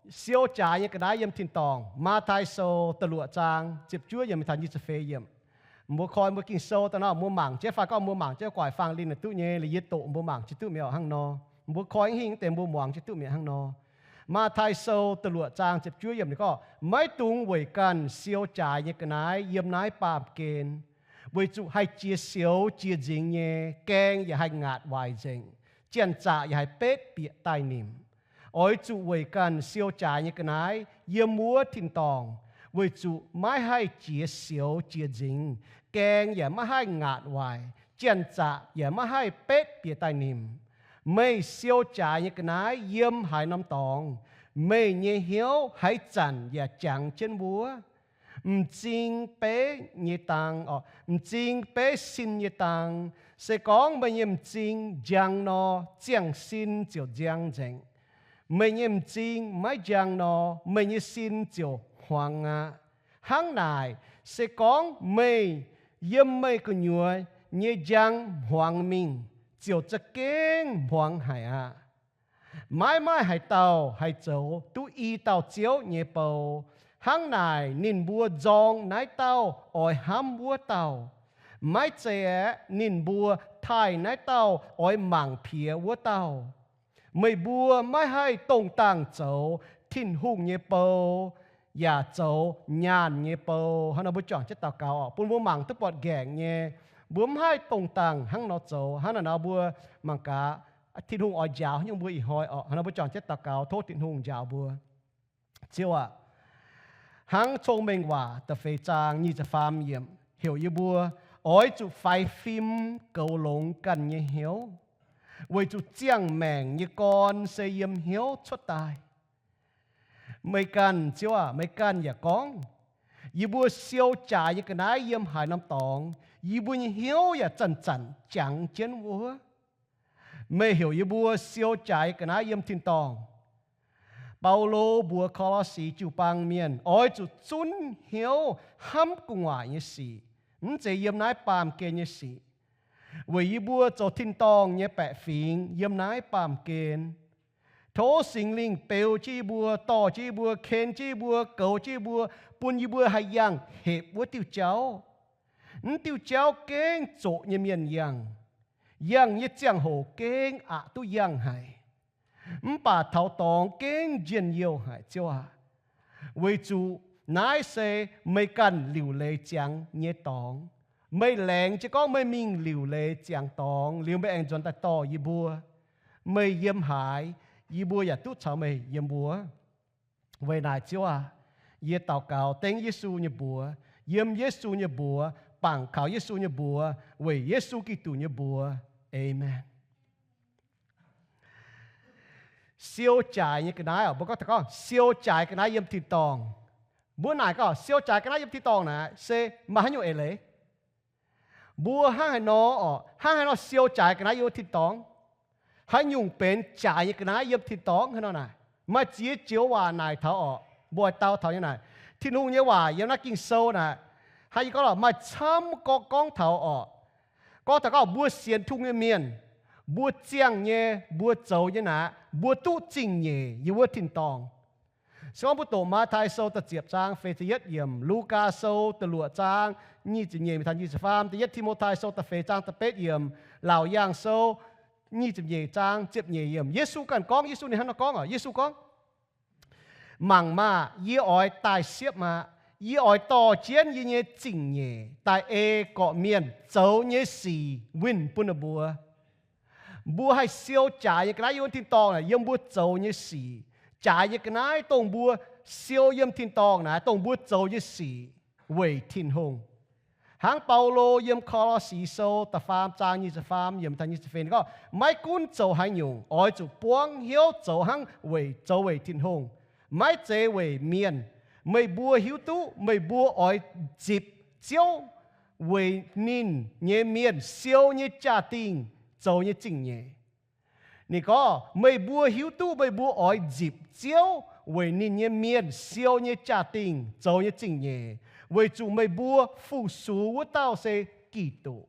Siou jaaix nyei ga'naaiv yiem tin-dorngh. Matv^taai Sou da'luoqc zaang ziepc juov yiemc taux nyic ziepc feix yiemc. Mbuo koi mbuo Ging-Sou daaih nor, mbuo mangc jienv fai gorngv mbuo mangc jienv guaix fangx linh naaic duqv nyei, liuz yie doqc mbuo mangc jienv duqv mi'aqv hnangv nor. Mbuo koi hingv deix mbuo muangx jienv duqv mi'aqv hnangv nor. Matv^taai Sou da'luoqc zaang ziepc juov yiemc ninh gorngv, Maiv dungx weic ganh siou jaaix nyei ga'naaiv yiem naaiv baamh gen, weic zuqc haih jiex sioux jiex nzingx nyei, gaeng yaac haih ngaatc waaic nzengc, janx-zaqc yaac haih betv bieqc daaih nimc. Oix zuqc weic ganh siou jaaix nyei ga'naaiv yiem wuov tin-dorngh, weic zuqc maiv haih jiex sioux jiex nzingx, gaeng yaac maiv haih ngaatc waaic, janx-zaqc yaac maiv haih betv bieqc daaih nimc. Meih siou jaaix nyei ga'naaiv yiem haaix norm dorngx, meih nyei hnyouv haaix zanc yaac jangx jienv wuov. M'zing beiv nyei dang, m'zing beiv sin nyei dang. Se gorngv meih nyei m'zing njang nor, ziangh sin ziouc nziang nzengc. Meih nyei m'zing maiv njang nor, meih nyei sin ziouc hmuangx aqv. Hnangv naaic, se gorngv meih yiem meih gu'nyuoz nyei njang hmuangx mingh, ziouc za'gengh hmuangx haic aqv. Maiv maaih haaix dauh haih zoux duqv i dauh Ziouv nyei bou. Hnangv naaic, ninh mbuo nzorng naaiv dauh oix hnamv wuov dauh. Maiv zeiz aeqv, ninh mbuo taaih naaiv dauh oix mangc piex wuov dauh. Meih mbuo maiv haih dongh dangh zoux Tin-Hungh nyei bou, yaac zoux nyaanh nyei bou. Hnangv nor mbuo juangc jienv daux gaux oc, bun mbuo mangc duqv buatc nqaengc nyei. Mbuo mv haih dongh dangh hnangv nor zoux. Hnangv naaic nor mbuo mangc gaax, Tin-Hungh oix njaaux nyungc mbuo ih hnoi oc. Hnangv nor mbuo juangc jienv daux gaux, tov Tin-Hungh njaaux mbuo. Ziouv aac, hnangv Cong-Mengh Waac da'feix zaang nyic ziepc faam yiemc heuc yie mbuo oix zuqc faix fim goux longx ganh nyei hnyouv, weic zuqc ziangh maengc nyei gorn se yiem hnyouv cuotv daaih. Meih ganh, Ziouv aac, meih ganh yaac gorngv, yie mbuo siou jaaix nyei ga'naaiv yiem haaix norm dorngx, yie mbuo nyei hnyouv yaac zanc-zanc jangx jienv wuov. Meih heuc yie mbuo siou jaaix nyei ga'naaiv yiem tin-dorngh. Baulo mbuox Ko^lo^si jiu-baang mienh oix zuqc zunv hnyouv hnamv gu'nguaaic nyei sic, mv zeiz yiem naaiv baamh gen nyei sic, weic yie mbuo zoux tin-dorngh nyei baeqc fingx yiem naaiv baamh gen. Tov Singx Lingh beu jienv yie mbuo, dorh jienv yie mbuo, ken jienv yie mbuo, goux jienv yie mbuo, bun yie mbuo haih yangh hepc wuov diuh jauv. Mv diuh jauv gengh zoqc nyei mienh yangh. Yangh nyei ziangh hoc gengh aqc duqv yangh haic. Mv baac taux dorngx gengh njien-youh haic, Ziouv aac. Weic zuqc naaiv se meih ganh liuc leiz ziangx nyei dorngx. Meih laengz jienv gorngv meih mingh liuc leiz ziangx dorngx liuz, meih aengx nzuonx daaih dorh yie mbuo. Meih yiem haaix, yie mbuo yaac duqv caux meih yiem mbuo. Weic naaic, Ziouv aac, yie daux gaux dengv Yesu nyei mbuox, yiem Yesu nyei mbuox, bangc kaux Yesu nyei mbuox, weic Yesu Giduc nyei mbuox. Aamen. Siou jaaix nyei ga'naaiv oc, mbuo gorngv, gorngv siou jaaix ga'naaiv yiem tin-dorngh. Mbuo naaic gorngv siou jaaix ga'naaiv yiem tin-dorngh naaic se maaih haaix nyungc eix leiz? Mbuo hnangv haaix nor oc, hnangv haaix nor siou jaaix ga'naaiv yiem tin-dorngh? Haaix nyungc benx jaaix nyei ga'naaiv yiem tin-dorngh? Haaix nor naaic? Maaih ziex joux waac naaic taux oc. Mbuo oix dau taux nyei naaic, Tin-Hungh nyei waac yiem naaiv Ging-Sou naaic, hnangv yie gorngv lorqc, maaih camv gorngv gorngv taux oc. Gorngv taux gorngv mbuo sienx Tin-Hungh nyei mienh, mbuo ziangh nyei, mbuo zoux nyei naaic, mbuo duqv zingh nyeic yiem wuov tin-dorngh. Se gorngv mbuo doqc Matv^taai Sou da'ziepc zaang feix ziepc yietv yiemc, Lugaa Sou da'luoqc zaang nyic ziepc nyeic taux nyic ziepc faam, da'yietv Ti^mo^tai Sou da'feix zaang da'betv yiemc, Laauc Yaangh Sou nyic ziepc nyeic zaang ziepc nyeic yiemc, Yesu ganh gorngv, Yesu ninh hnangv nor gorngv oc. Yesu gorngv, Mangc maah! Yie oix daaih siepv aqv. Yie oix dorh jienv yie nyei zingh nyeic daaih ei gorqv-mienh zoux nyei sic winh bun ninh mbuo. Mbuo haih siou jaaix nyei ga'naaiv yiem wuov tin-dorngh naaic, yiem mbuo zoux nyei sic. Jaaix nyei ga'naaiv dongh mbuo siou yiem tin-dorngh naaic, dongh mbuo zoux nyei sic weic Tin-Hungh. Hnangv Baulo yiem Ko^lo^si Sou da'faam zaang nyic ziepc faam yiemc taux nyic ziepc feix ninh gorngv, maiv gunv zoux haaix nyungc, oix zuqc buangv hnyouv zoux hnangv weic, zoux weic Tin-Hungh, maiv zeiz weic mienh. Meih mbuo hiuv duqv meih mbuo oix nzipc Ziouv weic ninh nyei mienh siou nyei jaa-dingh zoux nyei zingh nyeic. Ninh gorngv, meih mbuo hiuv duqv meih mbuo oix nzipc Ziouv weic ninh nyei mienh siou nyei jaa-dingh zoux nyei zingh nyeic, weic zuqc meih mbuo fu-sux wuov dauh se Giduc.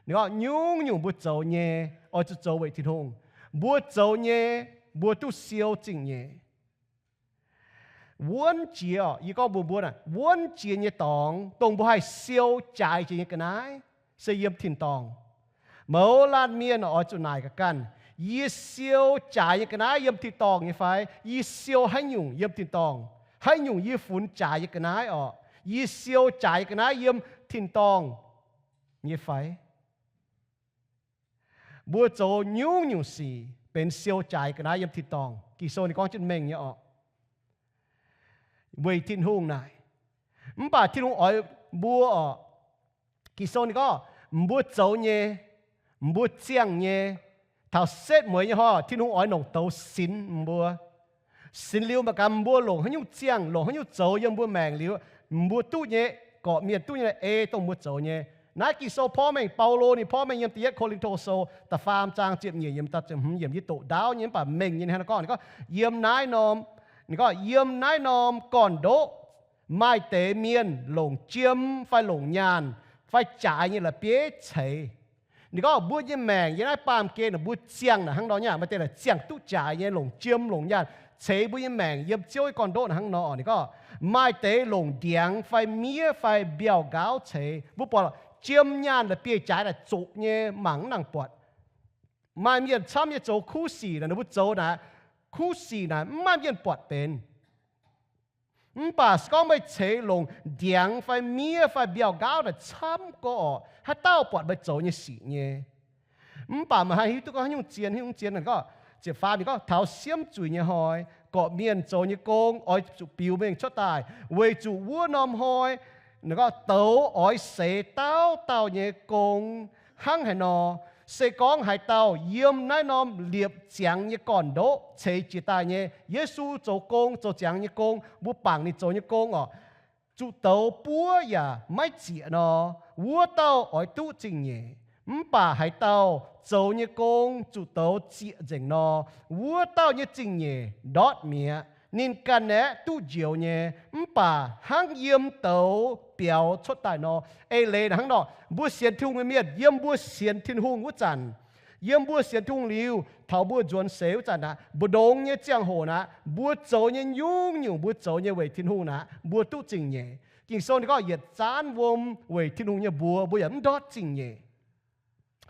Ninh gorngv, nyungc-nyungc mbuo zoux nyei, oix zuqc zoux weic Tin-Hungh. Mbuo zoux nyei, mbuo duqv siou zingh nyeic. wuonv jiex, yie gorngv mbuox mbuo naaic, wuonv jiex nyei dorngx, dongh mbuo haih siou jaaix jiex nyei ga'naaiv, se yiem tin-dorngh. Mouz laanh mienh oix zuqc naaic ga'naaiv ganh, yie siou jaaix nyei ga'naaiv yiem tin-dorngh nyei fai yie siou haaix nyungc yiem tin-dorngh? Haaix nyungc yie funx jaaix nyei ga'naaiv orqc? Yie siou jaaix nyei ga'naaiv yiem tin-dorngh nyei fai? Mbuo zoux nyungc-nyungc sic benx siou jaaix ga'naaiv yiem tin-dorngh. Ging-Sou ninh gorngv jienv mengh nyei orqc, weic Tin-Hungh naaic. Mv baac Tin-Hungh oix mbuo orqc, Ging-Sou ninh gorngv, mbuo zoux nyei, mbuo ziangh nyei, taux setv mueiz nyei hnoi, Tin-Hungh oix longc douz sinx mbuo. Sinx liuz mangc gaax mbuo longc haaix nyungc ziangh, longc haaix nyungc zoux yiem mbuo maengc liuz, mbuo duqv nyei, gorqv-mienh duqv nyei, ei dongh mbuo zoux nyei. Naaiv Ging-Sou porv mengh, Baulo ninh porv mengh yiem Da'yietv Ko^lin^to Sou da'faam zaang ziepc nyeic yiemc daaih ziepc hmz yiemc, yie doqc ndaauv nyei mv baac mengh nyei hnangv naaiv gorngv, gorngv yiem naaiv norm, ninh gorngv yiem naaiv norm gorn-ndoqv maaih deix mienh longc jiem fai longc nyaanh fai jaaix nyei la'bieiv ceix. Ninh gorngv mbuo nyei maengc yiem naaiv baamh gen, mbuo ziangh naaic hnangv nor nyei, maaih deix naaic ziangh duqv jaaix nyei, longc jiem longc nyaanh ceix mbuo nyei maengc yiem Ziouv nyei gorn-ndoqv naaic hnangv nor. Ninh gorngv maaih deix longc ndiangx fai miev fai mbiauh nqaauv ceix. Mbuo buatc jiem nyaanh la'bieiv jaaix naaic zoqc nyei, mangc mv nangc buatc. Maaih mienh camv nyei zoux kuv sic naaic, ninh mbuo zoux naaic, kuv sic naaic mv maaih mienh buatc benx. Mv baac se gorngv meih ceix longc ndiangx fai miev fai mbiauh nqaauv naaic camv gorx orqc, haaix dauh buatc meih zoux nyei sic nyei? Mv baac meih haih hiuv duqv gorngv haaix nyungc zien, haaix nyungc zien gorngv, ziepc faam ninh gorngv, taux siemv zuiz nyei hnoi, gorqv-mienh zoux nyei gong oix zuqc biux mengh cuotv daaih, weic zuqc wuov norm hnoi, ninh gorngv, douz oix seix dauh dauh nyei gong hnangv haaix nor. Se gorngv haaix dauh yiem naaiv norm liepc ziangx nyei gorn-ndoqv ceix jiez daaih nyei, Yesu zoux gong, zoux ziangx nyei gong, mbuo bangc ninh zoux nyei gong orqc, zuqc douz buov yaac maiv zieqc nor, wuov dauh oix duqv zingh nyeic. Mv baac haaix dauh zoux nyei gong zuqc douz zieqc nzengc nor, wuov dauh nyei zingh nyeic ndortv mi'aqv. Ninh ganh aeqv, duqv njoux nyei, mv baac hnangv yiem douz biaux cuotv daaih nor. Eix leiz hnangv nor, mbuo sienx Tin-Hungh nyei mienh, yiem mbuo sienx Tin-Hungh wuov zanc, yiem mbuo sienx Tin-Hungh liuz, taux mbuo nzuonx seix wuov zanc aqv, mbu'ndongx nyei ziangh hoc aqv, mbuo zoux nyei nyungc-nyungc, mbuo zoux nyei weic Tin-Hungh aqv, mbuo duqv zingh nyeic. Ging-Sou ninh gorngv, yietc zaanv wuom weic Tin-Hungh nyei mbuox, mbuo yaac mv ndortv zingh nyeic.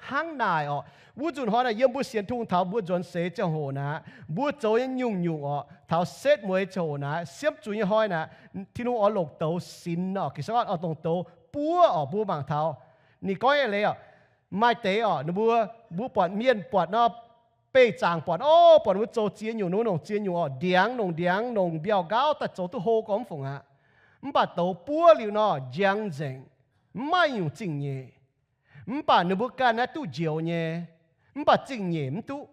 Hnangv naaic orqc, wuov nzunc hnoi naaic yiem mbuo sienx Tin-Hungh taux mbuo nzuonx seix ziangh hoc naaic, mbuo zoux nyei nyungc-nyungc orqc, taux setv mueiz ziangh hoc naaic, siemv zuiz nyei hnoi naaic, Tin-Hungh oix longc douz sinx orqc, Ging-Sou gorngv oix longc douz buov orqc, mbuo mangc taux. Ninh gorngv eix leiz orqc, maaih deix orqc, ninh mbuo, mbuo buatc mienh buatc nor, beih zaangc buatc, o, buatc ninh mbuo zoux ziex nyungc, ninh mbuo longc ziex nyungc orqc, ndiangx, longc ndiangx, longc mbiauh nqaauv daaih zoux duqv hlo gormx mv fungc aqv. Mv baac douz buov liuz nor, njang nzengc, mv maaih nyungc zingh nyeic. Mv baac ninh mbuo ganh naaiv duqv njoux nyei, mv baac zingh nyeic mv duqv.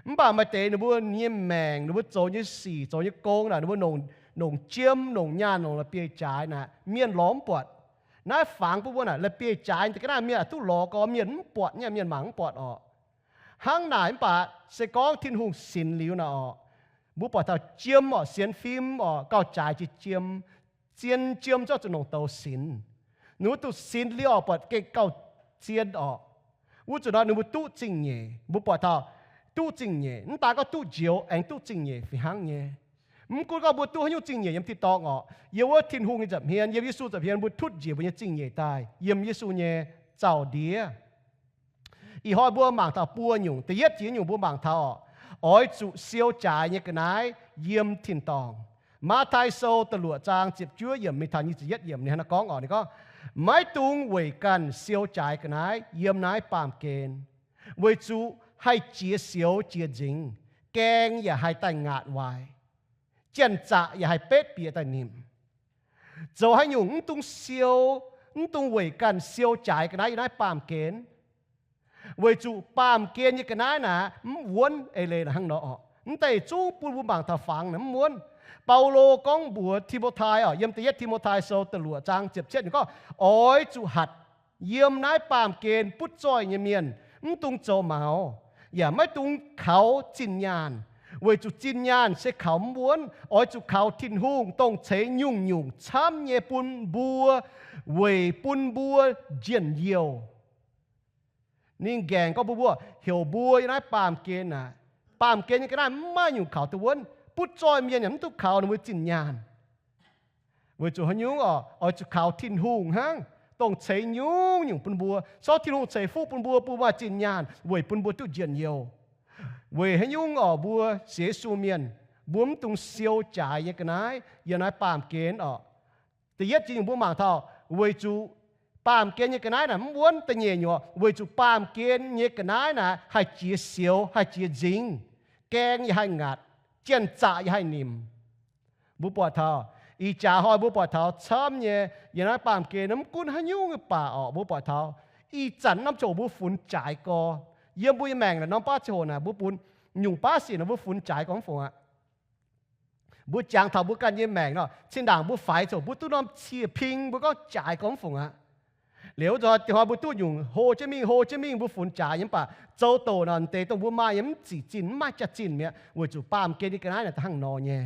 Mv baac maaih deix ninh mbuo nyei maengc, ninh mbuo zoux nyei sic, zoux nyei gong naaic, ninh mbuo longc, longc jiem, longc nyaanh, longc la'bieiv-jaaix naaic, mienh lorz mv buatc. Naaiv fangx bun mbuo naaic, la'bieiv-jaaix deix ga'naaiv mienh duqv lorz gorx, mienh mv buatc nyei, mienh mangc mv buatc orqc. Hnangv naaic mv baac se gorngv Tin-Hungh sinx liuz naaic orqc, mbuo buatc taux jiem orqc, sienx fim orqc, gauh jaaix jiex jiem, zien jiem zorqv zuqc longc douz sinx. Ninh mbuo duqv sinx liuz orqc, buatc gengh gauh zien orqc. Wuov zuqc nor ninh mbuo duqv zingh nyeic, mbuo buatc taux duqv zingh nyeic, mv daan gorngv duqv njoux, aengx duqv zingh nyeic fih hnangv nyei. Mv gunv gorngv mbuo duqv haaix nyungc zingh nyeic yiem tin-dorngh orqc, yiem wuov Tin-Hungh nyei nza'hmien, yiem Yesu nza'hmien, mbuo tutv njiec mbuo nyei zingh nyeic daaih yiem Yesu nyei zaux-ndiev. Ih hnoi mbuo mangc taux buo nyungc. Da'yietv jiex nyungc mbuo mangc taux orqc, oix zuqc siou jaaix nyei ga'naaiv yiem tin-dorngh. Matv^taai Sou da'luoqc zaang ziepc juov yiemc mingh taux nyic ziepc yietv yiemc ninh hnangv naaiv gorngv orqc, ninh gorngv, maiv dungx weic ganh siou jaaix ga'naaiv yiem naaiv baamh gen, weic zuqc haih jiex sioux jiex nzingx, gaeng yaac haih daaih ngaatc waaic, janx-zaqc yaac haih betv bieqc daaih nimc. Zoux haaix nyungc mv dungx siou, mv dungx weic ganh siou jaaix ga'naaiv yiem naaiv baamh gen, weic zuqc baamh gen nyei ga'naaiv naaic mv wuonv. Eix leiz naaic hnangv nor orqc, mv deix zungv bun mbuo mangc taux fangx naaic mv wuonv. Baulo gorngv mbuox Ti^mo^tai orqc, yiem da'yietv Ti^mo^tai Sou da'luoqc zaang ziepc cietv ninh gorngv, oix zuqc hatc yiem naaiv baamh gen butv zoih nyei mienh mv dungx zoux maux, yaac maiv dungx kaux zinh nyaanh, weic zuqc zinh nyaanh se kaux mv wuonv. Oix zuqc kaux Tin-Hungh, dongh ceix nyungc-nyungc camv nyei bun mbuo, weic bun mbuo njien-youh. Ninh nqaengc gorngv mbuo, mbuo heuc mbuo yiem naaiv baamh gen aqv. Baamh gen nyei ga'naaiv mv maaih nyungc kaux duqv wuonv. Butv zoih mienh yaac mv duqv kaux ninh mbuo zinh nyaanh. Weic zuqc haaix nyungc oc? Oix zuqc kaux Tin-Hungh hnangv, dongh ceix nyungc-nyungc bun mbuo. Sortv Tin-Hungh ceix fuqv bun mbuo, bun maaih zinh nyaanh weic bun mbuo duqv njien-youh. Weic haaix nyungc oc? Mbuo sienx Yesu mienh, mbuo mv dungx siou jaaix nyei ga'naaiv yiem naaiv baamh gen oc. Da'yietv jiex nyungc mbuo mangc taux, weic zuqc baamh gen nyei ga'naaiv naaic mv wuonv. Da'nyeic nyungc, weic zuqc baamh gen nyei ga'naaiv naaic haih jiex sioux, haih jiex nzingx, gaeng yaac haih ngaatc, janx-zaqc yaac haih nimc. Mbuo buatc taux ih jaax hnoi mbuo buatc taux camv nyei, yiem naaiv baamh gen mv gunv haaix nyungc nyei baac oc, mbuo buatc taux ih zanc norm ziangh hoc mbuo funx jaaix gorx. Yiem mbuo nyei maengc naaic norm baav ziangh hoc naaic mbuo bun nyungc baav sic naaic mbuo funx jaaix gorx mv fungc aqv. Mbuo jangx taux mbuo ganh nyei maengc nor, zinh ndaangc mbuo faix ziangh hoc mbuo duqv norm cie ping mbuo gorngv jaaix gorx mv fungc aqv. Liuz wuov zanc hnoi mbuo duqv nyungc hlo jienv mingh, hlo jienv mingh mbuo funx jaaix nyei mv baac zoux doqc nor, deix dongh mbuo maaih nyei mv zic zinh, mv maaih jaax-zinh mi'aqv, weic zuqc baamh gen nyei ga'naaiv naaic da'hnangv nor nyei.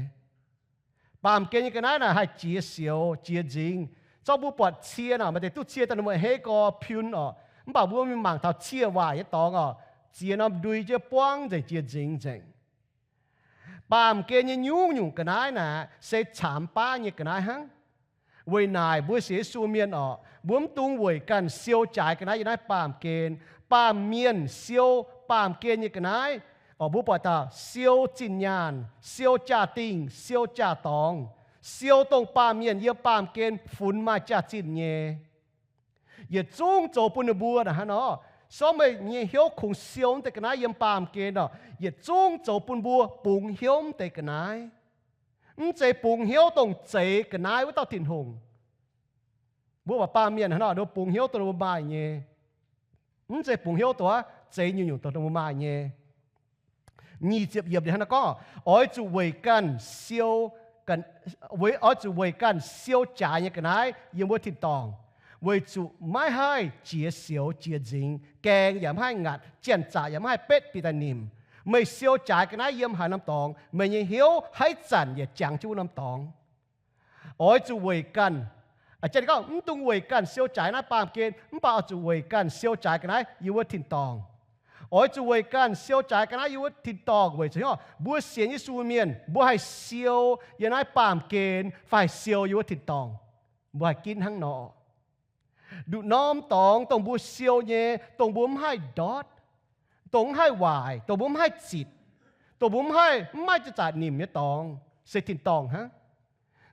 Baamh gen nyei ga'naaiv naaic haih jiex sioux, jiex nzingx. Zorqv mbuo buatc cie nor, maaih deix duqv cie daaih ninh mbuo hei gorx piun oc. Mv baac mbuo mingh mangc taux cie waaic nyei dorngx oc, ziex norm ndui jienv buangv nzengc, jiex nzingx nzengc. Baamh gen nyei nyungc-nyungc ga'naaiv naaic se caamx baav nyei ga'naaiv hnangv. Weic naaic mbuo sienx Yesu mienh oc, mbuo mv dungx weic ganh siou jaaix ga'naaiv yiem naaiv baamh gen. Baamh mienh siou baamh gen nyei ga'naaiv oc, mbuo buatc taux siou zinh nyaanh, siou jaa-dingh, siou jaa-dorngx, siou dongh baamh mienh yiem baamh gen funx maaih jaax-zinh nyei. Yietc zungv zoux bun ninh mbuo naaic hnangv nor, sortv meih nyei hnyouv kungx siou mv deix ga'naaiv yiem baamh gen nor, yietc zungv zoux bun mbuo bungx hnyouv mv deix ga'naaiv. Mv zeiz bungx hnyouv dongh zeix ga'naaiv wuov dauh Tin-Hungh. Mbuo buatc baamh mienh hnangv nor, ninh mbuo bungx hnyouv dongh ninh mbuo maaih nyei. Mv zeiz bungx hnyouv dongh zeix nyungc-nyungc dongh ninh mbuo maaih nyei. Nyic ziepc yiemc ninh hnangv nor gorngv, oix zuqc weic ganh siou, oix zuqc weic ganh siou jaaix nyei ga'naaiv yiem wuov tin-dorngh, weic zuqc maiv haih jiex sioux jiex nzingx, gaeng yaac maiv haih ngaatc, janx-zaqc yaac maiv haih betv bieqc daaih nimc. Meih siou jaaix ga'naaiv yiem haaix norm dorngx, meih nyei hnyouv haaix zanc yaac jangx jienv wuov norm dorngx. Oix zuqc weic ganh, aa, gorngv mv dungx weic ganh siou jaaix naaiv baamh gen, mv baac oix zuqc weic ganh siou jaaix ga'naaiv yiem wuov tin-dorngh. Oix zuqc weic ganh siou jaaix ga'naaiv yiem wuov tin-dorngh weic zuqc mbuo sienx Yesu mienh, mbuo haih siou yiem naaiv baamh gen fai haih siou yiem wuov tin-dorngh. Mbuo haih ginv hnangv nor. Nduqc norm dorngx dongh mbuo siou nyei, dongh mbuo mv haih ndortv, dongh mv haih waaic, dongh mbuo mv haih zitc, dongh mbuo mv haih, mv maaih janx-zaqc nimc nyei dorngx se tin-dorngh hnangv.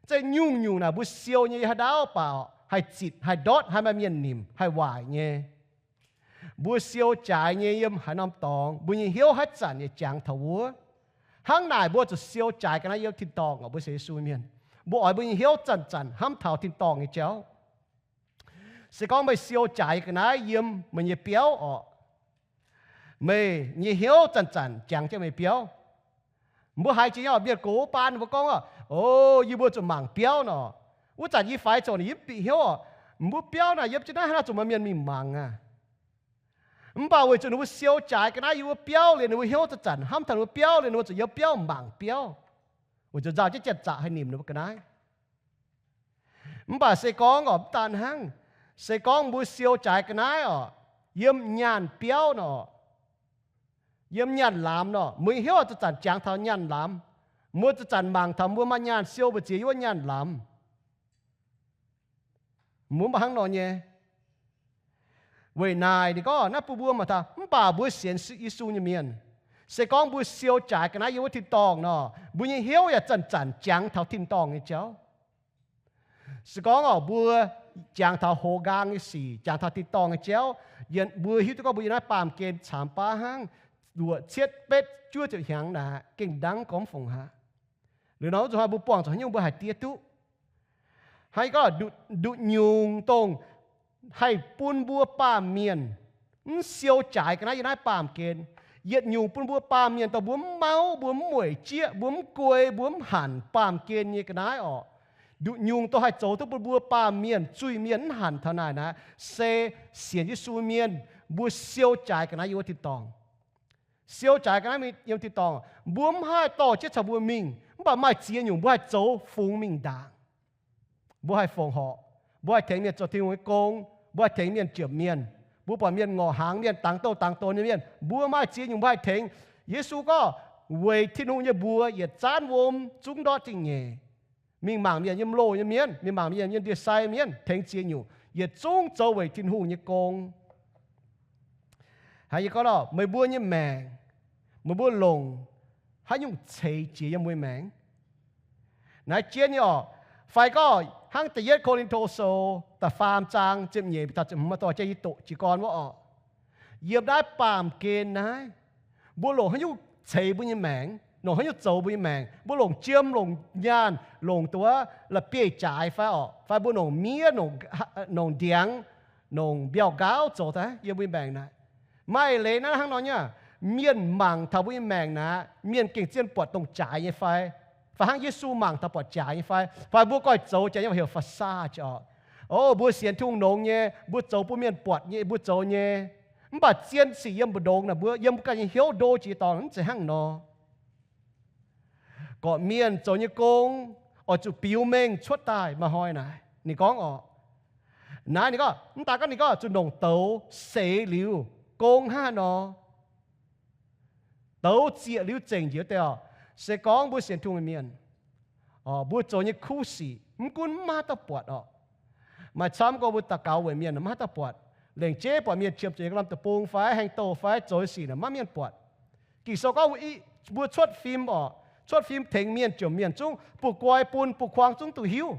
Zeiz nyungc-nyungc naaic mbuo siou nyei haaix ndaauv baac haih zitc, haih ndortv, haih maaih mienh nimc, haih waaic nyei. Mbuo siou jaaix nyei yiem haaix norm dorngx, mbuo nyei hnyouv haaix zanc yaac jangx taux wuov. Hnangv naaic mbuo zuqc siou jaaix ga'naaiv yiem tin-dorngh oc. Mbuo sienx Yesu mienh, mbuo oix mbuo nyei hnyouv zanc-zanc hnamv taux tin-dorngh nyei jauv. Se gorngv meih siou jaaix ga'naaiv yiem meih nyei biauv oc, meih nyei hnyouv zanc-zanc jangx jienv meih biauv. Mbuo haiz jiex nyei oc, mienh gox wuov baan ninh mbuo gorngv, o, yie mbuo zuqc mangc biauv nor. Wuov zanc yie faix zoux ninh yie mv bieqc hnyouv oc, mbuo biauv naaic yiem jienv naaiv hnangv naaiv zuqc maaih mienh mingh mangc aqv. Mv baac weic zuqc ninh mbuo siou jaaix ga'naaiv yiem wuov biauv liuz, ninh mbuo hnyouv zanc-zanc hnamv taux ninh mbuo biauv liuz, ninh mbuo zuqc yiem biauv mangc biauv, weic zuqc nzauh jienv janx-zaqc haih nimc ninh mbuo ga'naaiv. Mv baac se gorngv oc, mv daan hnangv, se gorngv mbuo siou jaaix ga'naaiv oc, yiem nyaanh biauv nor, yiem nyaanh lamz nor, mbuo nyei hnyouv zanc-zanc jangx taux nyaanh lamz. Mbuo zanc-zanc mangc taux mbuo maaih nyaanh siou mbu'ziex yiem wuov nyaanh lamz. Mbuo mv baac hnangv nor nyei. Weic naaic ninh gorngv naaiv bun mbuo mangc taux, mv baac mbuo sienx Yesu nyei mienh, se gorngv mbuo siou jaaix ga'naaiv yiem wuov tin-dorngh nor, mbuo nyei hnyouv yaac zanc-zanc jangx taux tin-dorngh nyei jauv. Se gorngv oc, mbuo jangx taux hoz nqaang nyei sic, jangx taux tin-dorngh nyei jauv, yie, mbuo hiuv duqv gorngv mbuo yiem naaiv baamh gen caamx baav hnangv, luoqc cietv betv juov ziepc hnyangx naaic gengh ndangv gormx fungc aqv. Liuz nor wuov zuqc hnoi mbuo buangh zuqc haaix nyungc mbuo haih diev duqv. Hnangv gorngv nduqc nyungc dongh haih bun mbuo baamh mienh mv siou jaaix ga'naaiv yiem naaiv baamh gen. Yietc nyungc bun mbuo baamh mienh dongh mbuo mv mauv, mbuo mv mueic jieqv, mbuo mv guei, mbuo mv hanc baamh gen nyei ga'naaiv orqc. Nduqc nyungc dongh haih zoux duqv bun mbuo baamh mienh, zuiz-mienh mv hanc taux naaic naaiv, se sienx Yesu mienh mbuo siou jaaix ga'naaiv yiem wuov tin-dorngh. Siou jaaix ga'naaiv yiem tin-dorngh, mbuo mv haih dorh jienv caux mbuo mingh, mv baac maaih ziex nyungc mbuo haih zoux fungx mingh ndaangc. Mbuo haih fongc horc, mbuo haih tengx mienh zoux Tin-Hungh nyei gong, mbuo haih tengx mienh jomc mienh, mbuo buatc mienh ngorc hnaangx mienh, dangx douh dangx donx nyei mienh, mbuo maaih ziex nyungc mbuo haih tengx. Yesu gorngv, weic Tin-Hungh nyei mbuox yietc zaanv wuom zungv ndortv zingh nyeic. Mingh mangc mienh yiem loh nyei mienv, mingh mangc mienh yiem ndie-sai mienv, tengx ziex nyungc yietc zungv zoux weic Tin-Hungh nyei gong. Hnangv yie gorngv nor, meih mbuo nyei maengc, meih mbuo longc haaix nyungc ceix jiez yiem mbuo nyei maengc? Naaiv jienv nyei orqc. Fai gorngv hnangv da'yietv Ko^lin^to Sou da'faam zaang ziepc nyeic, da'ziepc hmz, dorh jienv yie doqc jiez gorn wuov orqc. Yiem naaiv baamh gen naaiv, mbuo longc haaix nyungc ceix mbuo nyei maengc, longc haaix nyungc zoux mbuo nyei maengc? Mbuo longc jiem, longc nyaanh, longc duqv la'bieiv-jaaix fai orqc? Fai mbuo longc miev, longc ndiangx, longc mbiauh-nqaauv zoux daaih yiem mbuo nyei maengc naaic? Maaih leiz naaiv hnangv nor nyei, mienh mangc taux mbuo nyei maengc naaic, mienh gengh zien buatc dongh jaaix nyei fai? Fai hnangv Yesu mangc taux buatc jaaix nyei fai? Fai mbuo goiv zoux jaaix nyei fai? Heuc facade orqc. O, mbuo sienx Tin-Hungh longx nyei, mbuo zoux bun mienh buatc nyei, mbuo zoux nyei. Mv baac zien sic yiem mbu'ndongx naaic, mbuo yiem mbuo ganh nyei hnyouv ndo jiex dorngx mv zeiz hnangv nor. Gorqv mienh zoux nyei gong oix zuqc biux mengh cuotv daaih. Maaih hnoi naaic ninh gorngv orqc, naaiv ninh gorngv, mv daaih gorngv ninh gorngv zuqc longc douz seix liuz gong hnangv haaix nor. Douz zieqc liuz zengc njiec deix orqc. Se gorngv mbuo sienx Tin-Hungh nyei mienh, mbuo zoux nyei kuv sic mv gunv maiv maaih dauh buatc orqc. Maaih camv gorngv mbuo daux gaux weic mienh maiv maaih dauh buatc. Lengc jeiv buatc mienh qiemx zuqc yiem norm deic-bung fai heng douh fai zoux sic naaic maiv maaih mienh buatc. Ging-Sou gorngv mbuo cuotv fim orqc, cuotv fim tengx mienh jomc mienh zungv, bun guai bun, bun kuang zungv duqv hiuv.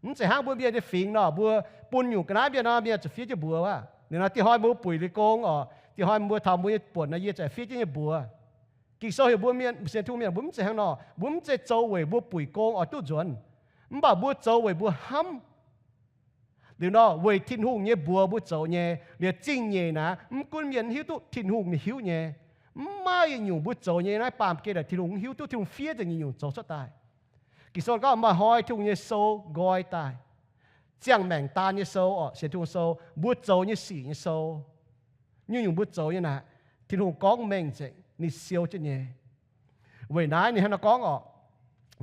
Mv zeiz hnangv mbuo mienh nyei fingx nor, mbuo bun nyungc ga'naaiv mienh nor, mienh zuqc fiev jienv mbuox wuov. Ninh nor, diev hnoi mbuo buic liuz gong orqc, diev hnoi mbuo taux mbuo nyei buonc nor, yie zungv fiev jienv nyei mbuox. Ging-Sou heuc mbuo mienh sienx Tin-Hungh mienh mbuo mv zeiz hnangv nor. Mbuo mv zeiz zoux weic mbuo buic gong oix duqv nzuonx, mv baac mbuo zoux weic mbuo hnamv. Liuz nor, weic Tin-Hungh nyei mbuox mbuo zoux nyei. Liuz zingh nyeic naaic, mv gunv mienh hiuv duqv, Tin-Hungh ninh hiuv nyei. Mv maaih yietc nyungc mbuo zoux nyei naaiv baamh gen naaic Tin-Hungh mv hiuv duqv. Tin-Hungh fiev nzengc nyungc-nyungc zoux cuotv daaih. Ging-Sou gorngv maaih hnoi Tin-Hungh nyei sou nqoi daaih, ziangh maengc daan nyei sou orqc, sienx Tin-Hungh sou, mbuo zoux nyei sic nyei sou. Nyungc-nyungc mbuo zoux nyei naaic, Tin-Hungh gorngv mengh nzengc, ninh siou jienv nyei. Weic naaiv ninh hnangv nor gorngv orqc.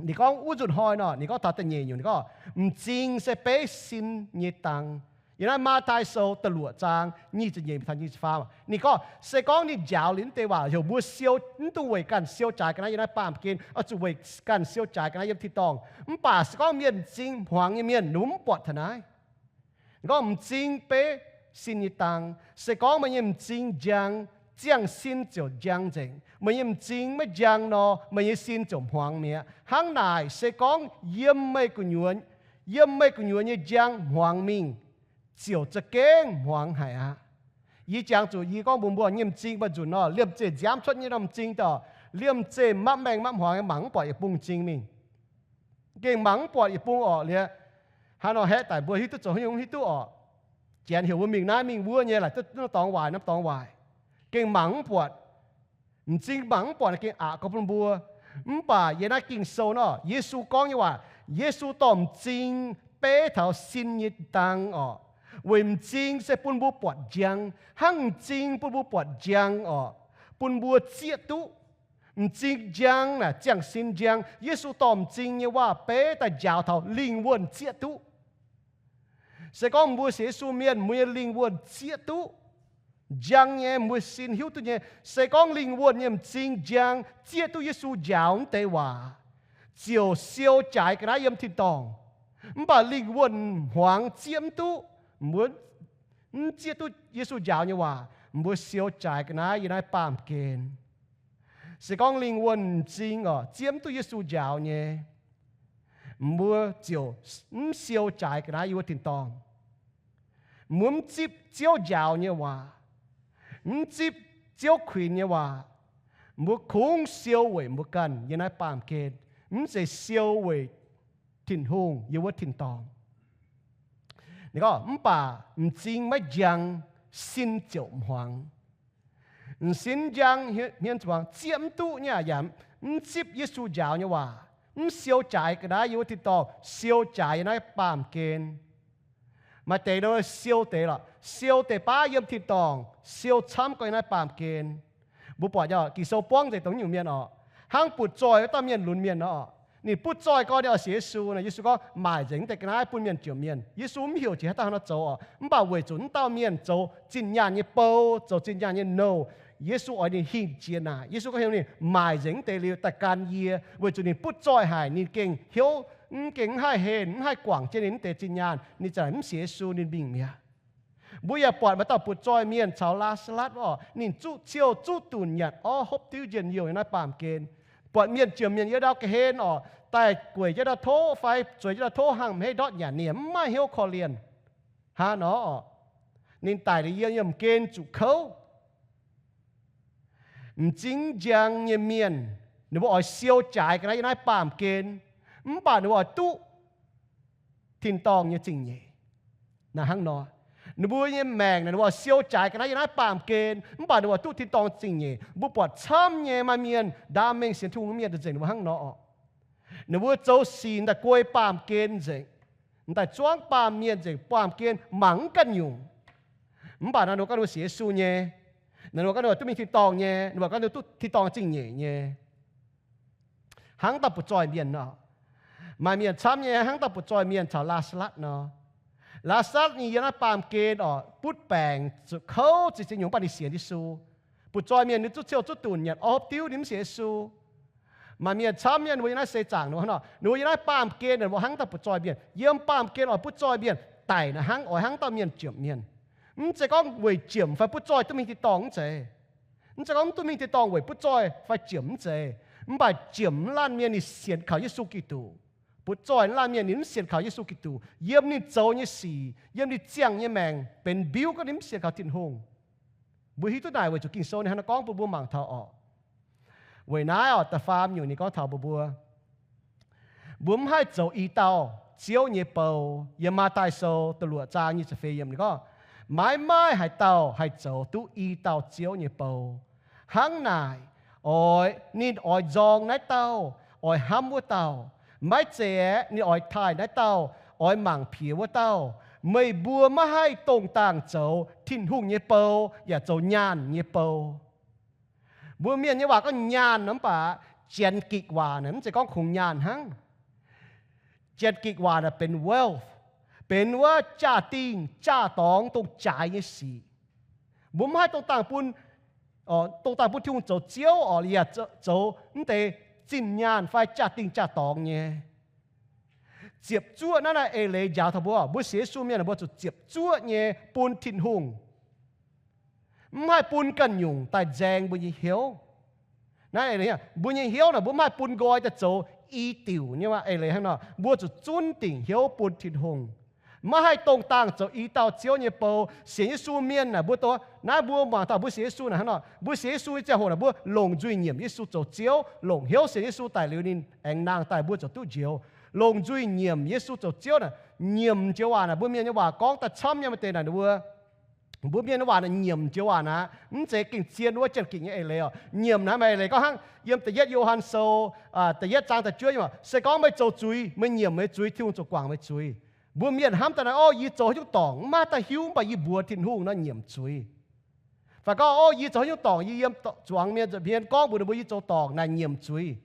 Ninh gorngv wuov nzunc hnoi nor, ninh gorngv taux da'nyeic nyungc, ninh gorngv, m'zing se beiv sin nyei dang. Yiem naaiv Matv^taai Sou da'luoqc zaang nyic ziepc nyeic taux nyic ziepc faam, ninh gorngv se gorngv ninh njaaux liuz naaiv deix waac heuc mbuo siou, mv dungx weic ganh siou jaaix ga'naaiv yiem naaiv baamh gen, oix zuqc weic ganh siou jaaix ga'naaiv yiem tin-dorngh. Mv baac se gorngv mienh m'zing hmuangx nyei mienh, ninh mbuo mv buatc taux naaiv. Gorngv m'zing beiv sin nyei dang. Se gorngv meih nyei m'zing njang, ziangh sin ziouc njang nzengc. Meih nyei m'zing maiv njang nor, meih nyei sin ziouc hmuangx mi'aqv. Hnangv naaic, se gorngv yiem meih gu'nyuoz, yiem meih gu'nyuoz nyei njang hmuangx mingh, ziouc za'gengh hmuangx haic aqv. Yie jangx zuqc yie gorngv mbuox mbuo nyei m'zing maaih nzunc nor, liemh zeih nziaamv cuotv nyei norm m'zing daaih, liemh zeih mapv maengh mapv hmuangx, mangc mv buatc yietc bung m'zing mingh. Gengh mangc mv buatc yietc bung orqc. Liuz hnangv nor haeqv daic mbuo hiuv duqv zoux haaix nyungc hiuv duqv orqc. Janx heuc mbuo mingh naaiv mingh wuov nyei, laaic duqv norm dorngx waaic, norm dorngx waaic. Gengh mangc mv buatc. M'zing mangc mv buatc gengh aqc gorx bun mbuo. Mv baac yiem naaiv Ging-Sou nor, Yesu gorngv nyei waac, Yesu dorh m'zing beiv taux sin nyei dang orqc. Weic m'zing se bun mbuo buatc njang, hnangv m'zing bun mbuo buatc njang orqc, bun mbuo zieqv duqv. M'zing njang naaic ziangh sin njang. Yesu dorh m'zing nyei waac beiv daaih njaaux taux lingh wuonh zieqv duqv. Se gorngv mbuo sienx Yesu mienh, mbuo nyei lingh wuonh zieqv duqv, njang nyei, mbuo sin hiuv duqv nyei. Se gorngv lingh wuonh nyei m'zing njang, zieqv duqv Yesu njaaux mv deix waac, ziouc siou jaaix ga'naaiv yiem tin-dorngh. Mv baac lingh wuonh hmuangx zieqv mv duqv, mbuo mv zieqv duqv Yesu njaaux nyei waac, mbuo siou jaaix ga'naaiv yiem naaiv baamh gen. Se gorngv lingh wuonh m'zing orqc, zieqv mv duqv Yesu njaaux nyei, mbuo ziouc mv siou jaaix ga'naaiv yiem wuov tin-dorngh. Mbuo mv zipv Ziouv njaaux nyei waac, mv zipv Ziouv kuinx nyei waac. Mbuo kungx siou weic mbuo ganh yiem naaiv baamh gen, mv zeiz siou weic Tin-Hungh yiem wuov tin-dorngh. Ninh gorngv, mv baac m'zing maiv njang, sin ziouc hmuangx. M'zing njang, hmien hmuangx, zieqv mv duqv nyei aqv, yaac mv zipv Yesu njaaux nyei waac, mv siou jaaix ga'naaiv yiem wuov tin-dorngh, siou jaaix yiem naaiv baamh gen. Maaih deix nor siou deix lorqc, siou deix baav yiem tin-dorngh, siou camv gorx yiem naaiv baamh gen. Mbuo buatc nyei, Ging-Sou buangv nzengc dongh nyungc mienh orqc. Hnangv butv-zoih wuov dauh mienh lunx mienh nor, ninh butv-zoih gorngv ninh oix sienx Yesu nor, Yesu gorngv, maaic nzengc mv deix ga'naaiv bun mienh jomc mienh. Yesu mv heuc jiex haaix dauh hnangv nor zoux orqc. Mv baac weic zuqc wuov dauh mienh zoux zinh nyaanh nyei bou, zoux zinh nyaanh nyei nouh, Yesu oix ninh hingh jiex naaic. Yesu gorngv heuc ninh maaic nzengc mv deix liuz daaih gan yie, weic zuqc ninh butv zoih haic, ninh gengh hnyouv, mv gengh mv haih henh, mv haih guangc jienv ninh mv deix zinh nyaanh, ninh za'gengh mv sienx Yesu, ninh mingh mi'aqv. Mbuo yaac buatc maaih dauh butv zoih mienh caux Laa^saa^latv oc, ninh zuqv ciouh zuqv dunc nyanc orv hopv diuv njien-youh yiem naaiv baamh gen. Buatc mienh jiem mienh yiem ndau ga'hlen oc, daaih gueic jienv ndau tov fai zueiz jienv ndau tov hnangv mv heiv ndortv nyanc, ninh yaac mv maaih hnyouv korv-lienh. Hnangv nor oc, ninh daic liuz yiem yiemh gen zuqc kouv. M'zing njang nyei mienh, ninh mbuo oix siou jaaix ga'naaiv yiem naaiv baamh gen, mv baac ninh mbuo oix duqv tin-dorngh nyei zingh nyeic. Naaiv hnangv nor, ninh mbuo nyei maengc naaic, ninh mbuo oix siou jaaix ga'naaiv yiem naaiv baamh gen, mv baac ninh mbuo oix duqv tin-dorngh zingh nyeic. Mbuo buatc camv nyei maaih mienh, ndaam mengh sienx Tin-Hungh mienh nzengc, ninh mbuo hnangv nor oc. Ninh mbuo zoux sic daaih guei baamh gen nzengc, daaih zuangv baamh mienh nzengc, baamh gen mangc mv ganh nyungc. Mv baac naaiv ninh mbuo gorngv ninh mbuo sienx Yesu nyei, naaiv ninh mbuo gorngv ninh mbuo duqv mingh tin-dorngh nyei, ninh mbuo gorngv ninh duqv tin-dorngh zingh nyeic nyei. Hnangv dauh butv zoih mienh nor, maaih mienh camv nyei hnangv dauh butv zoih mienh caux Laa^saa^latv nor. Laa^saa^latv ninh yiem naaiv baamh gen oc, butv baengc zuqc kouv ziex nyungc, mv baac ninh sienx Yesu. Butv zoih mienh ninh zuqv ciouh zuqv dunc nyanc orv hopv diuv, ninh mv sienx Yesu. Maaih mienh camv nyei ninh mbuo yiem naaiv seix zaangc nor, ninh mbuo yiem naaiv baamh gen ninh mbuo hnangv dauh butv zoih mienh, yiem baamh gen oix butv zoih mienh, daic naaic hnangv oix hnangv dauh mienh jiem mienh. Mv zeiz gorngv weic jiem fai butv zoih duqv mingh tin-dorngh, mv zeiz. Mv zeiz gorngv mv duqv mingh tin-dorngh weic butv zoih fai jiem, mv zeiz. Mv baac jiem mv laanh mienh ninh sienx kaux Yesu Giduc. Butv zoih mv laanh mienh ninh mv sienx kaux Yesu Giduc. Yiem ninh zoux nyei sic, yiem ninh ziangh nyei maengc benx mbiuv gorngv ninh mv sienx kaux Tin-Hungh. Mbuo hiuv duqv naaic weic zuqc Ging-Sou ninh hnangv naaiv gorngv bun mbuo mangc taux oc. Weic naaiv oc, da'faam nyungc ninh gorngv taux mbuo, mbuo mbuo mv haih zoux i dauh Ziouv nyei bou. Yiem Matv^taai Sou da'luoqc zaang nyic ziepc feix yiemc ninh gorngv, maiv maaih haaix dauh haih zoux duqv i dauh Ziouv nyei bou. Hnangv naaic, oix, ninh oix nzorng naaiv dauh, oix hnamv wuov dauh. Maiv zeiz aeqv, ninh oix taaih naaiv dauh, oix mangc piex wuov dauh. Meih mbuo maiv haih dongh dangh zoux Tin-Hungh nyei bou yaac zoux nyaanh nyei bou. Mbuo mienh nyei waac gorngv nyaanh nor, mv baac Janx-Gikc waac naaic mv zeiz gorngv kungx nyaanh hnangv. Janx-Gikc waac naaic benx wealth, benx wuov jaa-dingh jaa-dorngx dongh jaaix nyei sic. Mbuo mv haih dongh dangh bun, dongh dangh bun Tin-Hungh zoux ziouv oc, yaac zoux mv deix zinh nyaanh fai jaa-dingh jaa-dorngx nyei. Ziepc zuoqv naaiv naaiv eix leiz njaaux taux mbuo, mbuo sienx Yesu mienh mbuo zuqc ziepc zuoqv nyei bun Tin-Hungh. Mv haih bun ganh nyungc daaih nzaeng mbuo nyei hnyouv. Naaiv, mbuo nyei hnyouv naaic mbuo mv haih bun nqoi daaih zoux i diuc nyei waac eix leiz hnangv nor, mbuo zuqc zunv dingc hnyouv bun Tin-Hungh. Maiv haih dongh dangh zoux i dauh Ziouv nyei bou. Sienx Yesu mienh naaic mbuo do, naaiv mbuo mangc taux mbuo sienx Yesu naaic hnangv nor, mbuo sienx Yesu nyei ziangh hoc naaic mbuo longc nzuih nyiemc Yesu zoux Ziouv, longc hnyouv sienx Yesu daaih liuz ninh aengx nangh daaih mbuo ziouc duqv njoux. Longc nzuih nyiemc Yesu zoux Ziouv naaic, nyiemc joux waac naaic mbuo mienh nyei waac gorngv daaih camv nyei maaih deix naaic mbuo Mbuo mienh nyei waac naaic nyiemc joux waac naaic, mv zeiz gengh zien wuov Janx-Gikc nyei eix leiz oc. Nyiemc naaic maaih eix leiz gorngv hnangv yiem da'yietv Yo^han Sou, da'yietv zaang da'juov nyei waac, se gorngv meih zoux zuiz, meih nyiemc meih zuiz, Tin-Hungh ziouc guangc meih zuiz. Mbuo mienh hnamv daaih naaic, o, yie zoux haaix nyungc dorngc mv maaih daaih hiuv, mv baac yie mbuox Tin-Hungh nor nyiemc zuiz. Fai gorngv, o, yie zoux haaix nyungc dorngc, yie yiem zuangx mienh nza'hmien gorngv mbuox ninh mbuo yie zoux dorngc naaic nyiemc zuiz.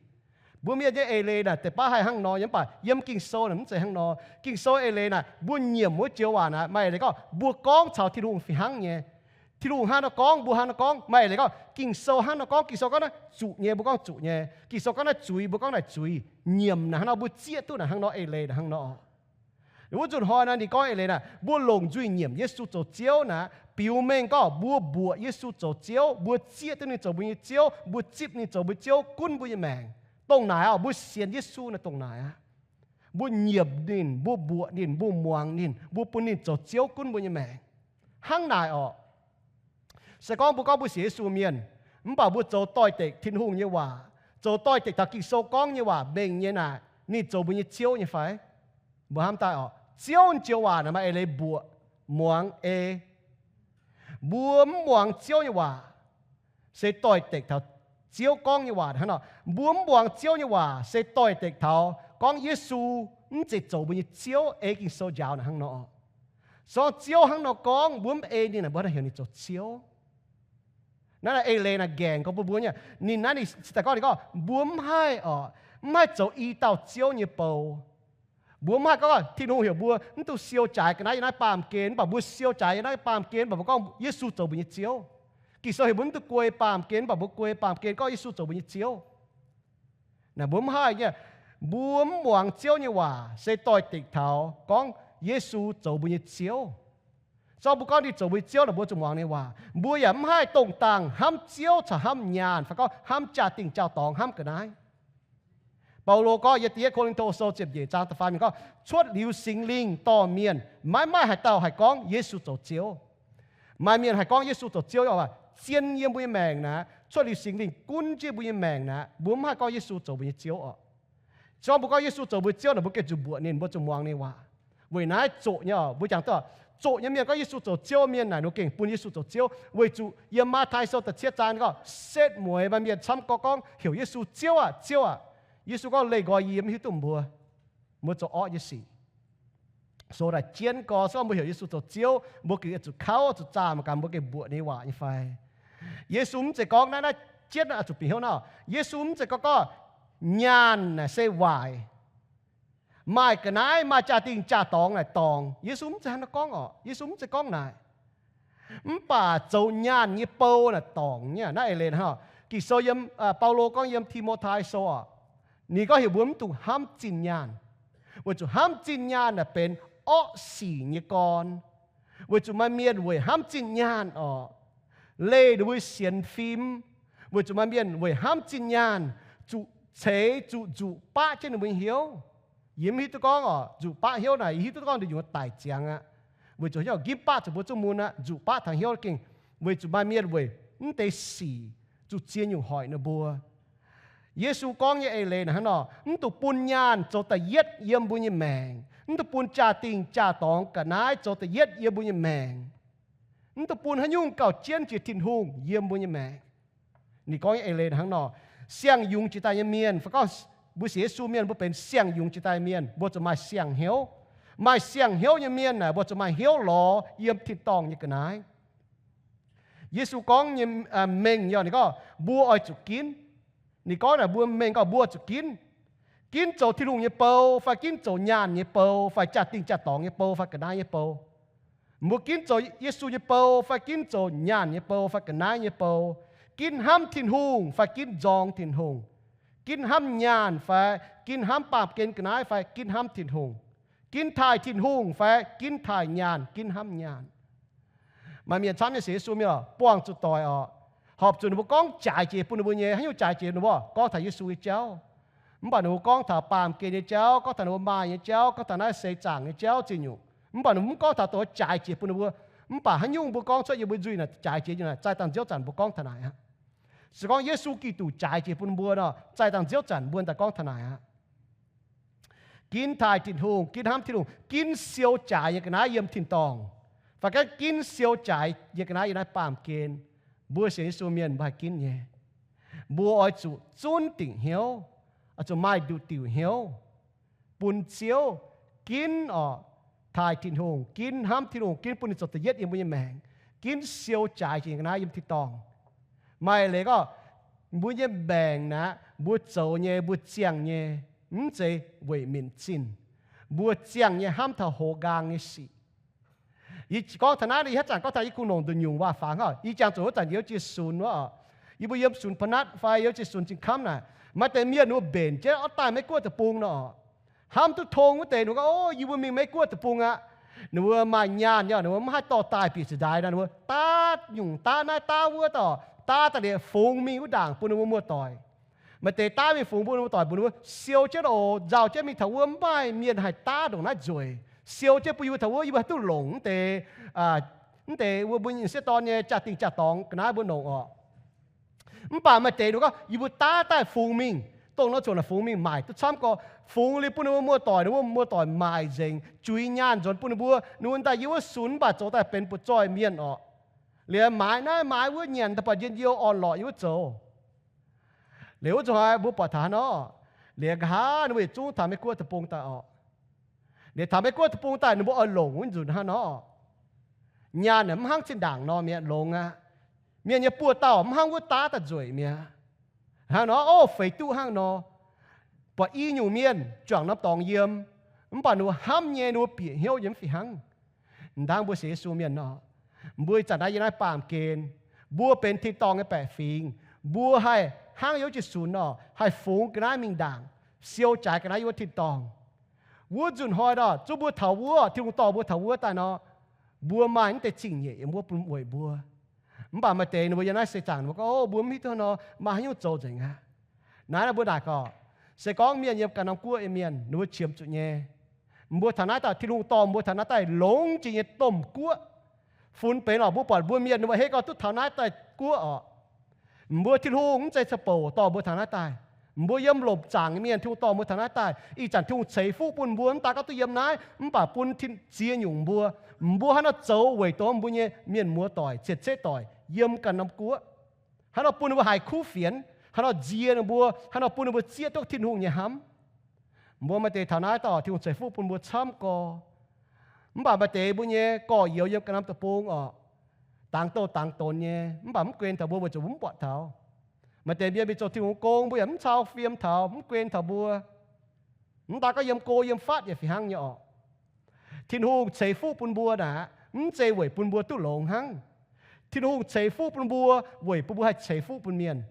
Mbuo mienh nyei eix leiz naaic deix baav haih hnangv nor, yie mv baac yiem Ging-Sou naaic mv zeiz hnangv nor. Ging-Sou eix leiz naaic mbuo nyiemc wuov joux waac naaic maaih eix leiz gorngv mbuo gorngv caux Tin-Hungh fih hnangv nyei. Tin-Hungh hnangv nor gorngv, mbuo hnangv nor gorngv, maaih eix leiz gorngv Ging-Sou hnangv nor gorngv. Ging-Sou gorngv naaiv zuqc nyei, mbuo gorngv zuqc nyei. Ging-Sou gorngv naaiv zuiz, mbuo gorngv naaic zuiz. Nyiemc naaic hnangv nor, mbuo zieqv duqv naaic hnangv nor eix leiz naaic hnangv nor. Wuov nzunc hnoi naaic ninh gorngv eix leiz naaic, mbuo longc nzuih nyiemc Yesu zoux Ziouv naaic, biux mengh gorngv mbuo mbuoqc Yesu zoux Ziouv, mbuo zieqv duqv ninh zoux mbuo nyei Ziouv, mbuo zipv ninh zoux mbuo Ziouv gunv mbuo nyei maengc. Dongh naaic oc, mbuo sienx Yesu naaic dongh naaic aqv. Mbuo nyiemc ninh, mbuo mbuoqc ninh, mbuo muangx ninh, mbuo bun ninh zoux Ziouv gunv mbuo nyei maengc. Hnangv naaic oc. Se gorngv mbuo gorngv mbuo sienx Yesu mienh, mv baac mbuo zoux doix-dekc Tin-Hungh nyei waac, zoux doix-dekc taux Ging-Sou gorngv nyei waac mengh nyei naaic, ninh zoux mbuo nyei Ziouv nyei fai? Mbuo hnamv daaih oc, Ziouv joux waac naaic maaih eix leiz mbuoqc, muangx, ei. Mbuo mv muangx Ziouv nyei waac, se doix-dekc taux Ziouv gorngv nyei waac hnangv nor. Mbuo mv muangx Ziouv nyei waac se doix-dekc taux gorngv Yesu mv zeiz zoux mbuo nyei Ziouv, ei Ging-Sou njaaux naaic hnangv nor. Se gorngv Ziouv hnangv nor gorngv, mbuo mv ei ninh naaic, mbuo haaix nor heuc ninh zoux Ziouv? Naaiv naaic eix leiz naaic nqaengc gorngv bun mbuo nyei. Ninh naaiv ninh cingx daaih gorngv, ninh gorngv mbuo mv haih oc, mv haih zoux i dauh Ziouv nyei bou. Mbuo mv haih gorngv Tin-Hungh heuc mbuo mv dungx siou jaaix ga'naaiv yiem naaiv baamh gen, mv baac mbuo siou jaaix yiem naaiv baamh gen, mv baac mbuo gorngv Yesu zoux mbuo nyei Ziouv. Ging-Sou heuc mbuo mv duqv guei baamh gen, mv baac mbuo guei baamh gen gorngv Yesu zoux mbuo nyei Ziouv. Naaic mbuo mv haih nyei, mbuo mv muangx Ziouv nyei waac se doix-dekc taux gorngv Yesu zoux mbuo nyei Ziouv. Zorqv mbuo gorngv ninh zoux mbuo nyei Ziouv naaic, mbuo zuqc muangx ninh waac. Mbuo yaac mv haih dongh dangh hnamv Ziouv caux hnamv nyaanh, fai gorngv hnamv jaa-dingh jaa-dorngx hnamv ga'naaiv. Baulo gorngv yiem da'yietv Ko^lin^to Sou ziepc nyeic zaang da'faam yiemc gorngv, cuotv liuz Singx Lingh dorh mienh, maiv maaih haaix dauh haih gorngv Yesu zoux Ziouv. Maaih mienh haih gorngv Yesu zoux Ziouv, zien yiem mbuo nyei maengc naaic, cuotv liuz Singx Lingh gunv jienv mbuo nyei maengc naaic, mbuo mv haih gorngv Yesu zoux mbuo nyei Ziouv oc. Se gorngv mbuo gorngv Yesu zoux mbuo Ziouv naaic, mbuo gengh zuqc mbuoqc ninh, mbuo zuqc muangx ninh waac. Weic naaiv zoqc nyei oc, mbuo jangx duqv zoqc nyei mienh gorngv Yesu zoux Ziouv mienh naaic, ninh gengh bun Yesu zoux Ziouv. Weic zuqc yiem Matv^tai Sou da'cietv zaang gorngv, setv mueiz maaih mienh camv gorngv gorngv heuc Yesu, Ziouv aah! Ziouv aah! Yesu gorngv, leih nqoi yie, yie mv hiuv duqv mbuo. Mbuo zoux orqv nyei sic. Sou naaic jienv gorx, se gorngv mbuo heuc Yesu zoux Ziouv, mbuo gengh zuqc kauv, zuqc zaah mangc gaax mbuo gengh mbuoqc ninh waac nyei fai. Yesu mv zeiz gorngv naaiv, naaiv jienv zuqc bieqc hnyouv naaiv. Yesu mv zeiz gorngv gorngv nyaanh naaic se waaic, maaih ga'naaiv, maaih jaa-dingh jaa-dorngx naaic dorngc. Yesu mv zeiz hnangv naaiv gorngv oc. Yesu mv zeiz gorngv naaic. Mv baac zoux nyaanh nyei bou naaic dorngc nyei. Naaiv eix leiz hnangv, Ging-Sou yiem, Baulo gorngv yiem Ti^mo^tai Sou oc, ninh gorngv heuc mbuo mv dungx hnamv zinh nyaanh, weic zuqc hnamv zinh nyaanh naaic benx orqv sic nyei gorn. Weic zuqc maaih mienh weic hnamv zinh nyaanh oc, leih ninh mbuo sienx fim. Weic zuqc maaih mienh weic hnamv zinh nyaanh zuqc ceix, zuqc nzuqc baqv jienv ninh mbuo nyei hnyouv. Yie mv hiuv duqv gorngv oc, nzuqc baqv hnyouv naaic, yie hiuv duqv gorngv nduqc nyungc daic ziangx aqv. Weic zuqc hnyouv nqimv baqv zuqc mbuo zuqc mun aqv, nzuqc baqv taux hnyouv gengh weic zuqc maaih mienh weic mv deix sic zuqc ziex nyungc hoic ninh mbuo. Yesu gorngv nyei eix leiz naaic hnangv nor, mv dungx bun nyaanh zoux da'yietv yiem mbuo nyei maengc. Mv dungx bun jaa-dingh jaa-dorngx ga'naaiv zoux da'yietv yiem mbuo nyei maengc. Mv dungx bun haaix nyungc gauh jienv jiex Tin-Hungh yiem mbuo nyei maengc. Ninh gorngv nyei eix leiz hnangv nor, siang-yungz jiex daaih nyei mienh, fai gorngv mbuo sienx Yesu mienh, mbuo benx siang-yungz jiex daaih mienh, mbuo zuqc maaih siang-hnyouv. Maaih siang-hnyouv nyei mienh naaic, mbuo zuqc maaih hnyouv lorz yiem tin-dorngh nyei ga'naaiv. Yesu gorngv nyei mengh nyei, ninh gorngv mbuo oix zuqc ginv. Ninh gorngv naaic mbuo mengh gorngv mbuo zuqc ginv. Ginv zoux Tin-Hungh nyei bou, fai ginv zoux nyaanh nyei bou, fai jaa-dingh jaa-dorngx nyei bou, fai ga'naaiv nyei bou. Mbuo ginv zoux Yesu nyei bou, fai ginv zoux nyaanh nyei bou, fai ga'naaiv nyei bou. Ginv hnamv Tin-Hungh, fai ginv nzorng Tin-Hungh. Ginv hnamv nyaanh, fai ginv hnamv baamh gen ga'naaiv, fai ginv hnamv Tin-Hungh. Ginv taaih Tin-Hungh, fai ginv taaih nyaanh, ginv hnamv nyaanh. Maaih mienh camv nyei sienx Yesu mienh oc, buangh zuqc doic oc, horpc zuqc ninh mbuo gorngv jaaix jiex bun ninh mbuo nyei. Haaix nyungc jaaix jiex ninh mbuo? Gorngv taux Yesu nyei jauv. Mv baac ninh mbuo gorngv taux baamh gen nyei jauv, gorngv taux ninh mbuo maaih nyei jauv, gorngv taux naaiv seix zaangc nyei jauv zingh nyungc. Mv baac ninh mbuo mv gorngv taux dongh jaaix jiex bun ninh mbuo. Mv baac haaix nyungc mbuo gorngv cuotv yiem mbuo nzuih naaic, jaaix jiex nyei naaic, zaih dangh nziouv zanc mbuo gorngv taux naaic aqv. Se gorngv Yesu Giduc jaaix jiex bun mbuo nor, zaih dangh nziouv zanc mbuo daaih gorngv taux naaic aqv. Ginv taaih Tin-Hungh, ginv hnamv Tin-Hungh, ginv siou jaaix nyei ga'naaiv yiem tin-dorngh, fai gorngv ginv siou jaaix nyei ga'naaiv yiem naaiv baamh gen. Mbuo sienx Yesu mienh mbuo haih ginv nyei. Mbuo oix zuqc zunv dingc hnyouv, oix zuqc maaih nduqc diuc hnyouv bun Ziouv, ginv oc, taaih Tin-Hungh, ginv hnamv Tin-Hungh, ginv bun ninh zoux da'yietv yiem mbuo nyei maengc, ginv siou jaaix jiex nyei ga'naaiv yiem tin-dorngh. Maaih leiz gorngv, mbuo nyei maengc naaic, mbuo zoux nyei, mbuo ziangh nyei, mv zeiz weic minc zinh. Mbuo ziangh nyei hnamv taux hoz nqaang nyei sic. Yie gorngv taux naaiv, yie haaix zanc gorngv taux yie kungx longc nduqc nyungc waac-fangx hnangv. Yie jangx zuqc wuov zanc yie wuov jiex sunx wuov oc, yie mbuo yiem sunx Pa'natv fai yie wuov jiex sunx Zinh Kamv naaic, maaih deix mienh ninh mbuo mbenc jienv orv daaih Meiv Guoqv deic-bung nor oc. Hnamv duqv tong wuov deix ninh mbuo gorngv, Ov, yie mbuo mingh Meiv Guoqv deic-bung aqv. Ninh mbuo maaih nyaanh nyei, ninh mbuo mv haih dorh daaih bieqc ziepc nzaix nor, ninh mbuo daav nyungc daav naaiv daav wuov daaih, daav daaih liuz fungx mingh wuov ndaangc bun ninh mbuo muoz-doic. Maaih deix daav mingh fungx bun ninh mbuo doic, mbuox ninh mbuo, Siou jienv oc, nzauh jienv mingh taux wuov, mv maaih mienh haih daav ndongc naaiv nzueic. Siou jienv bun yie mbuo taux wuov, yie mbuo haih duqv longc mv deix, mv deix wuov mbuo nyei sieqv dorn nyei jaa-dingh jaa-dorngx ga'naaiv mbuo longc oc. Mv baac maaih deix ninh gorngv, Yie mbuo daav daaih fungx mingh, dongh nor zuqc naaic fungx mingh maaic duqv camv gorx. Fungx liuz bun ninh mbuo muoz-doic, ninh mbuo muoz-doic maaic nzengc, juix nyaanh nzuonx bun ninh mbuo, ninh mbuo daaih yiem wuov sunx mv baac zoux daaih benx butv-zoih mienh oc. Liuz maaiz naaiv maaiz wuov, nyanc daaih buatc njien-youh orn-lorqc yiem wuov zoux. Liuz wuov zuqc haaix mbuo buatc taux hnangv nor, liuz nqa'haav ninh mbuo yietc zungv taux Meiv Guoqv deic-bung daaih oc. Liuz taux Meiv Guoqv deic-bung daaih ninh mbuo oix longc wuov nzunc hnangv nor, nyaanh mv hnangv zinh ndaangc nor mi'aqv, longx aqv. Mienh nyei buoz-dauh mv hnangv wuov daav daaih nzueic mi'aqv. Hnangv nor, ov, feix duqv hnangv nor, buatc i nyungc mienh juangc norm dorngx yiem, mv baac ninh mbuo hnamv nyei, ninh mbuo bieqc hnyouv nyei mv fih hnangv. Mv dangv mbuo sienx Yesu mienh nor, mbuo ih zanc naaiv yiem naaiv baamh gen, Mbuo benx tin-dorngh nyei baeqc fingx. Mbuo haih hnangv yiem Yesu nor, haih fungx ga'naaiv mingh ndaangc, siou jaaix ga'naaiv yiem wuov tin-dorngh. Wuov nzunc hnoi nor, zungv mbuo taux wuov, Tin-Hungh dorh mbuo taux wuov daaih nor, mbuo maaih mv deix zingh nyeic yiem wuov bun weic mbuo. Mv baac maaih deix ninh mbuo yiem naaiv seix zaangc ninh mbuo gorngv, Ov, mbuo mv hiuv duqv nor, maaih haaix nyungc zoux nzengc aqv. Naaiv nor mbuo naaic gorqv, se gorngv mienh yiem ganh norm guoqv nyei mienh, ninh mbuo qiemx zuqc nyei. Mbuo taux naaiv daaih, Tin-Hungh dorh mbuo taux naaiv daaih longx jiex nyei domh guoqv. Funx benx oc, mbuo buatc mbuo mienh ninh mbuo hei gorngv duqv taux naaiv daaih guoqv oc. Mbuo Tin-Hungh mv zeiz ca'bouc dorh mbuo taux naaiv daaih. Mbuo yiem lomc zaangc nyei mienh, Tin-Hungh dorh mbuo taux naaiv daaih. Ih zanc Tin-Hungh ceix fuqv bun mbuo, mv daaih gorngv duqv yiem naaiv, mv baac bun tin-, ziex nyungc mbuo. Mbuo haaix nor zoux weic dongh mbuo nyei mienh muoz doic, cien-ceqv doic yiem ganh norm guoqv. Haaix nor bun ninh mbuo haiz kuv fienx, haaix nor nziex ninh mbuo, haaix nor bun ninh mbuo zieqv duqv Tin-Hungh nyei hnamv. Mbuo maaih deix taux naaiv dorh Tin-Hungh ceix fuqv bun mbuo camv gorx. Mv baac maaih deix mbuo nyei gorx-youz yiem ganh norm deic-bung oc, dangx douh dangx donx nyei, mv baac mv guen taux mbuo weic zuqc mbuo mv buatc taux. Maaih deix mienh mingh zoux Tin-Hungh gong, mbuo yaac mv cau fiem taux, mv guen taux mbuo. Mv daaih gorngv yiem go yiem fatv yaac fih hnangv nyei oc. Tin-Hungh ceix fuqv bun mbuo naaic, mv zeiz weic bun mbuo duqv longx hnangv. Tin-Hungh ceix fuqv bun mbuo weic bun mbuo haih ceix fuqv bun mienh.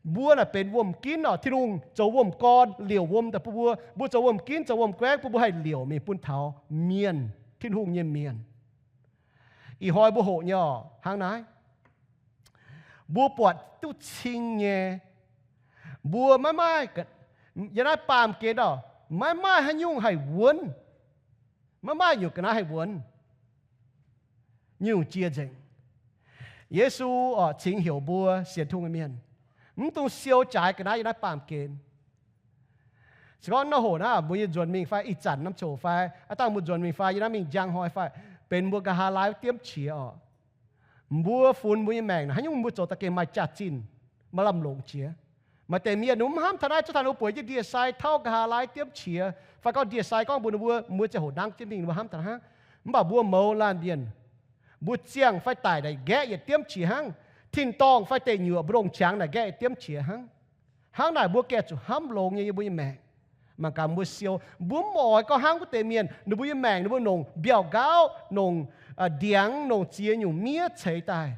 Mbuo naaic benx wuom-ginv oc. Tin-Hungh zoux wuom-gorn liouc wuom daaih bun mbuo. Mbuo zoux wuom-ginv zoux wuom-guaengv bun mbuo haih liouc mingh bun taux mienh, Tin-Hungh nyei mienh. Ih hnoi mbuo hoqc nyei oc, hnangv naaiv. Mbuo buatc duqv cing nyei. Mbuo maiv maaih, yiem naaiv baamh gen oc, maiv maaih haaix nyungc haih wuonv. Maiv maaih nyungc ga'naaiv haih wuonv. Nyungc jiex nzengc. Yesu oc cingx heuc mbuo sienx Tin-Hungh nyei mienh, mv dungx siou jaaix ga'naaiv yiem naaiv baamh gen. Se gorngv naaiv hoc naaiv mbuo nyei nzuonx mingh fai ih zanc norm ziangh hoc fai aav dangh mbuo nzuonx mingh fai yiem naaiv mingh njang hnoi fai benx mbuo nqa'haav laai wuov diemv qiex oc. Mbuo funx mbuo nyei maengc naaic, haaix nyungc mbuo zoux daaih gengh maaih jaax-zinh, maaih lamh longc jiex. Maaih deix mienh ninh mbuo mv hnamv taux naaiv, zuov taux ninh mbuo bueix jienv ndie-sai tauv nqa'haav laai diemv qiex, fai gorngv ndie-sai gorngv mbuox ninh mbuo, mbuo ziangh hoc nangv jienv mingh, ninh mbuo hnamv taux hnangv. Mv baac mbuo mouz laanh mienh, mbuo ziangh fai daic naaic nqaeqv yietc diemv qiex hnangv. Tin-dorngh fai deic nyuoqc mbu'ndongx qangx naaic nqaeqv yietc diemv qiex hnangv. Hnangv naaic mbuo gengh zuqc hnamv longx nyei yiem mbuo nyei maengc. Mangc gaax mbuo siou, mbuo mv oix gorngv hnangv wuov deix mienh, ninh mbuo nyei maengc ninh mbuo nongc mbiauh nqaauv, nongc ndiangx, nongc ziex nyungc miev ceix daaih,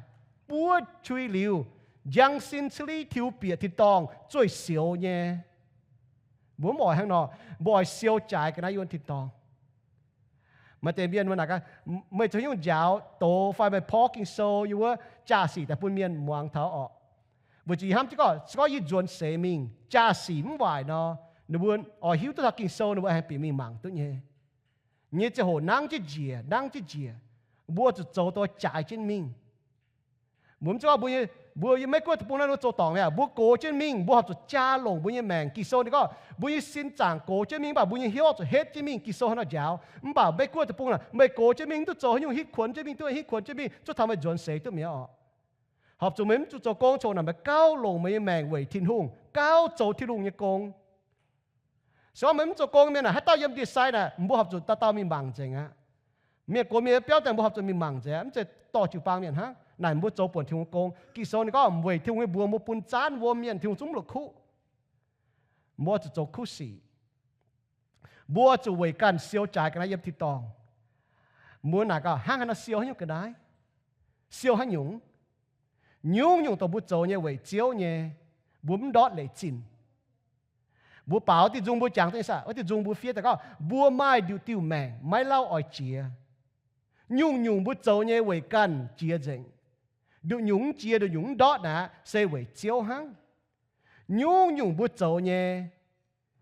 buov qui liuz, njang sin cili tiux bieqc tin-dorngh zueih sioux nyei. Mbuo mv oix hnangv nor. Mbuo oix siou jaaix ga'naaiv yiem tin-dorngh. Maaih deix mienh mbuo naaic gaax, meih zoux haaix nyungc njaaux doz fai meih porv Ging-Sou yiem wuov jaa-sic daaih bun mienh muangx taux orqc? Weic zuqc yie hnamv jienv gorngv, se gorngv yie nzuonx seix mingh jaa-sic mv waaic nor, ninh mbuo oix hiuv duqv taux Ging-Sou ninh mbuo aengx bieqc mingh mangc duqv nyei. Nyei ziangh hoc nangv jienv njiec, nangv jienv njiec, mbuo zuqc zoux dongh jaaix jienv mingh. Mbuo mv zeiz gorngv mbuo, mbuo yiem Meiv Guoqv deic-bung naaiv mbuo zoux dorngc mi'aqv, mbuo gox jienv mingh, mbuo horpc zuqc jaa longc mbuo nyei maengc. Ging-Sou ninh gorngv mbuo nyei sin zaangc gox jienv mingh, mv baac mbuo nyei hnyouv zuqc hetv jienv mingh. Ging-Sou hnangv nor njaaux. Mv baac Meiv Guoqv deic-bung naaic, meih gox jienv mingh mv duqv zoux haaix nyungc, hitv kuonx jienv mingh duqv, hitv kuonx jienv mingh zuov taux meih nzuonx seix duqv mi'aqv orqc. Horpc zuqc meih mv zuqc zoux gong coc naaic, meih gauh longc meih nyei maengc weic Tin-Hungh, gauh zoux Tin-Hungh nyei gong. Se gorngv meih mv zoux gong mienh naaic, haaix dauh yiem ndie-sai naaic, mbuo horpc zuqc dauh dauh mingh mangc nzengc aqv. Mienh gox mienh biauv daaih mbuo horpc zuqc mingh mangc nzengc aqv, mv zeiz dorh jiu-baang mienh hnangv. Naaic mbuo zoux buonc Tin-Hungh gong. Ging-Sou ninh gorngv weic Tin-Hungh nyei mbuox mbuo bun zaanv wuom mienh, Tin-Hungh zungv mv la'kuqv. Mbuo zuqc zoux kuv sic. Mbuo zuqc weic ganh siou jaaix ga'naaiv yiem tin-dorngh. Mbuo naaic gaax, hnangv haaix nor siou haaix nyungc ga'naaiv? Siou haaix nyungc? Nyungc-nyungc dongh mbuo zoux nyei weic Ziouv nyei, mbuo mv ndortv leic zinh. Mbuo baaux wuov diuh nzung mbuo jangx duqv nyei saah? Wuov diuh nzung mbuo fiev daaih gorngv, mbuo maaih nduqc diuh maengc maiv lauh oix jiex. Nyungc-nyungc mbuo zoux nyei weic ganh jiex nzengc. Nduqc nyungc mv jiex, nduqc nyungc mv ndortv naaic se weic Ziouv hnangv. Nyungc-nyungc mbuo zoux nyei,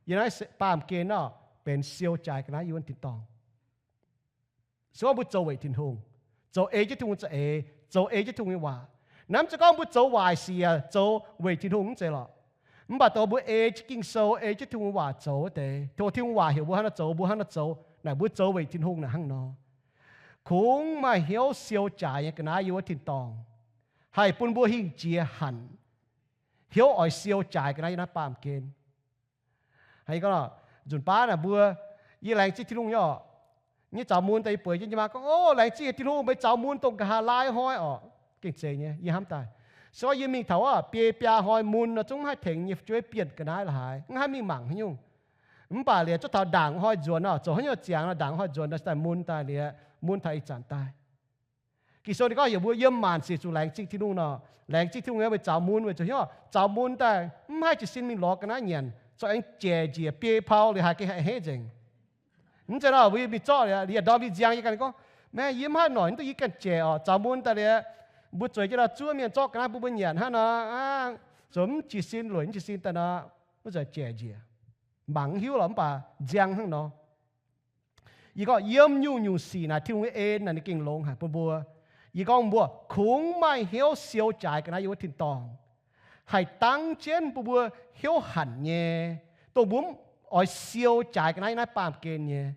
yiem naaiv baamh gen nor, benx siou jaaix ga'naaiv yiem wuov tin-dorngh. Se gorngv mbuo zoux weic Tin-Hungh, zoux ei jienv Tin-Hungh za'eix, zoux ei jienv Tin-Hungh nyei waac. Naaiv mv zeiz gorngv mbuo zoux waaic sic yaac zoux weic Tin-Hungh, mv zeiz lorqc. Mv baac dongh mbuo ei jienv Ging-Sou, ei jienv Tin-Hungh nyei waac zoux wuov deix, tov Tin-Hungh waac heuc mbuo hnangv nor zoux, mbuo hnangv nor zoux, naaic mbuo zoux weic Tin-Hungh naaic hnangv nor. Kungx maaih hnyouv siou jaaix nyei ga'naaiv yiem wuov tin-dorngh, haih bun mbuo hingh jiex hanc, hnyouv oix siou jaaix ga'naaiv yiem naaiv baamh gen. Haiz gorngv, nzunc baav naaic mbuo, yie laengz zingh Tin-Hungh nyei orqc. Nyei zaux mun daaih yie bueix jienv nyei maa gorngv, O, laengz zingh Tin-Hungh, meih zaux mun dongh nqa'haav laai hnoi orqc. Gengh zeiz nyei, yie hnamv daaih. Se gorngv yie mingh taux wuov biei biaa hnoi mun nor, zungv mv haih tengx nyei fu'jueiv bienh ga'naaiv la'haaix, mv haih mingh mangc haaix nyungc. Mv baac liuz zuov taux ndaangc hnoi nzuonx nor, zoux haaix nyungc ziangx nor, ndaangc hnoi nzuonx nor, daaih mun daaih liuz, mun taux ih zanc daaih. Ging-Sou ninh gorngv heuc mbuo yiem maanc siec zuqc laengz zingh Tin-Hungh nor, laengz zingh Tin-Hungh nyei weic zaux mun, weic zuqc hnyouv zaux mun daaih mv haih jiez sin mingh lorz ga'naaiv nyanc, corc aengx jaic njiec biei pau liuz haiz gengh haiz a'hneiv nzengc. Mv zeiz nor, mbuo mingh zorqv liuz, liuz ndorm mingh nziang, yie ganh gorngv, Meih, yie mv haih noic, mv duqv yie ganh jaic oc. Zaux mun daaih liuz, mbuo zueiz jienv nor zuov mienh zorqv ga'naaiv bun mbuo nyanc hnangv nor, zoux mv jiez sin, lueic mv jiez sin daaih nor, wuov zanc jaic njiec. Mangc mv hiuv lorqc, mv baac nziang hnangv nor. Yie gorngv yiem nyungc-nyungc sic naaic Tin-Hungh nyei en naaic ninh gengh longx haic bun mbuo. Yie gorngv mbuo kungx maaih hnyouv siou jaaix ga'naaiv yiem wuov tin-dorngh, haih dangv jienv bun mbuo hnyouv hanc nyei, dongh mbuo mv oix siou jaaix ga'naaiv yiem naaiv baamh gen nyei.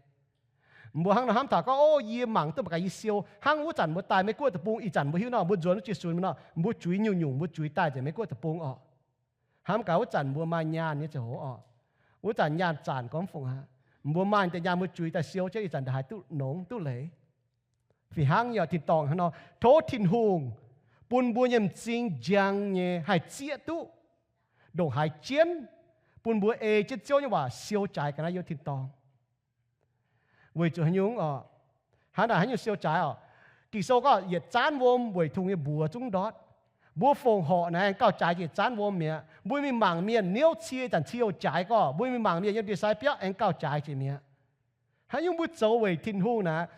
Mbuo hnangv nor hnamv taux gorngv, O, yie mangc duqv mangc gaax yie siou hnangv wuov zanc mbuo daaih Meiv-Guoqv deic-bung, ih zanc mbuo hiuv nor mbuo nzuonx jiu-sün nor, mbuo juix nyungc-nyungc, mbuo juix daaih nzengc Meiv-Guoqv deic-bung oc. Hnamv gaax wuov zanc mbuo maaih nyaanh nyei ziangh hoc oc. Wuov zanc nyaanh zanc gorngv fungc aqv. Mbuo maaih deix nyaanh mbuo juix daaih siou jienv ih zanc ndongc haaix duqv nongx duqv leiz. Fih hnangv nyei oc, tin-dorngh hnangv nor, tov Tin-Hungh bun mbuo nyei m'zing njang nyei haih zieqv duqv ndongc haaix jienv, bun mbuo ei jienv Ziouv nyei waac siou jaaix ga'naaiv yiem tin-dorngh. Weic zuqc haaix nyungc oc? Hnangv naaic haaix nyungc siou jaaix oc? Ging-Sou gorngv yietc zaanv wuom weic Tin-Hungh nyei mbuox zungv ndortv. Mbuo fongc horc naaiv aengx gauh jaaix yietc zaanv wuom mi'aqv. Mbuo mingh mangc mienh niouv cie zanc cie youh jaaix gorngv, mbuo mingh mangc mienh yiem ndie-sai biauv aengx gauh jaaix jiex mi'aqv. Haaix nyungc mbuo zoux weic Tin-Hungh naaic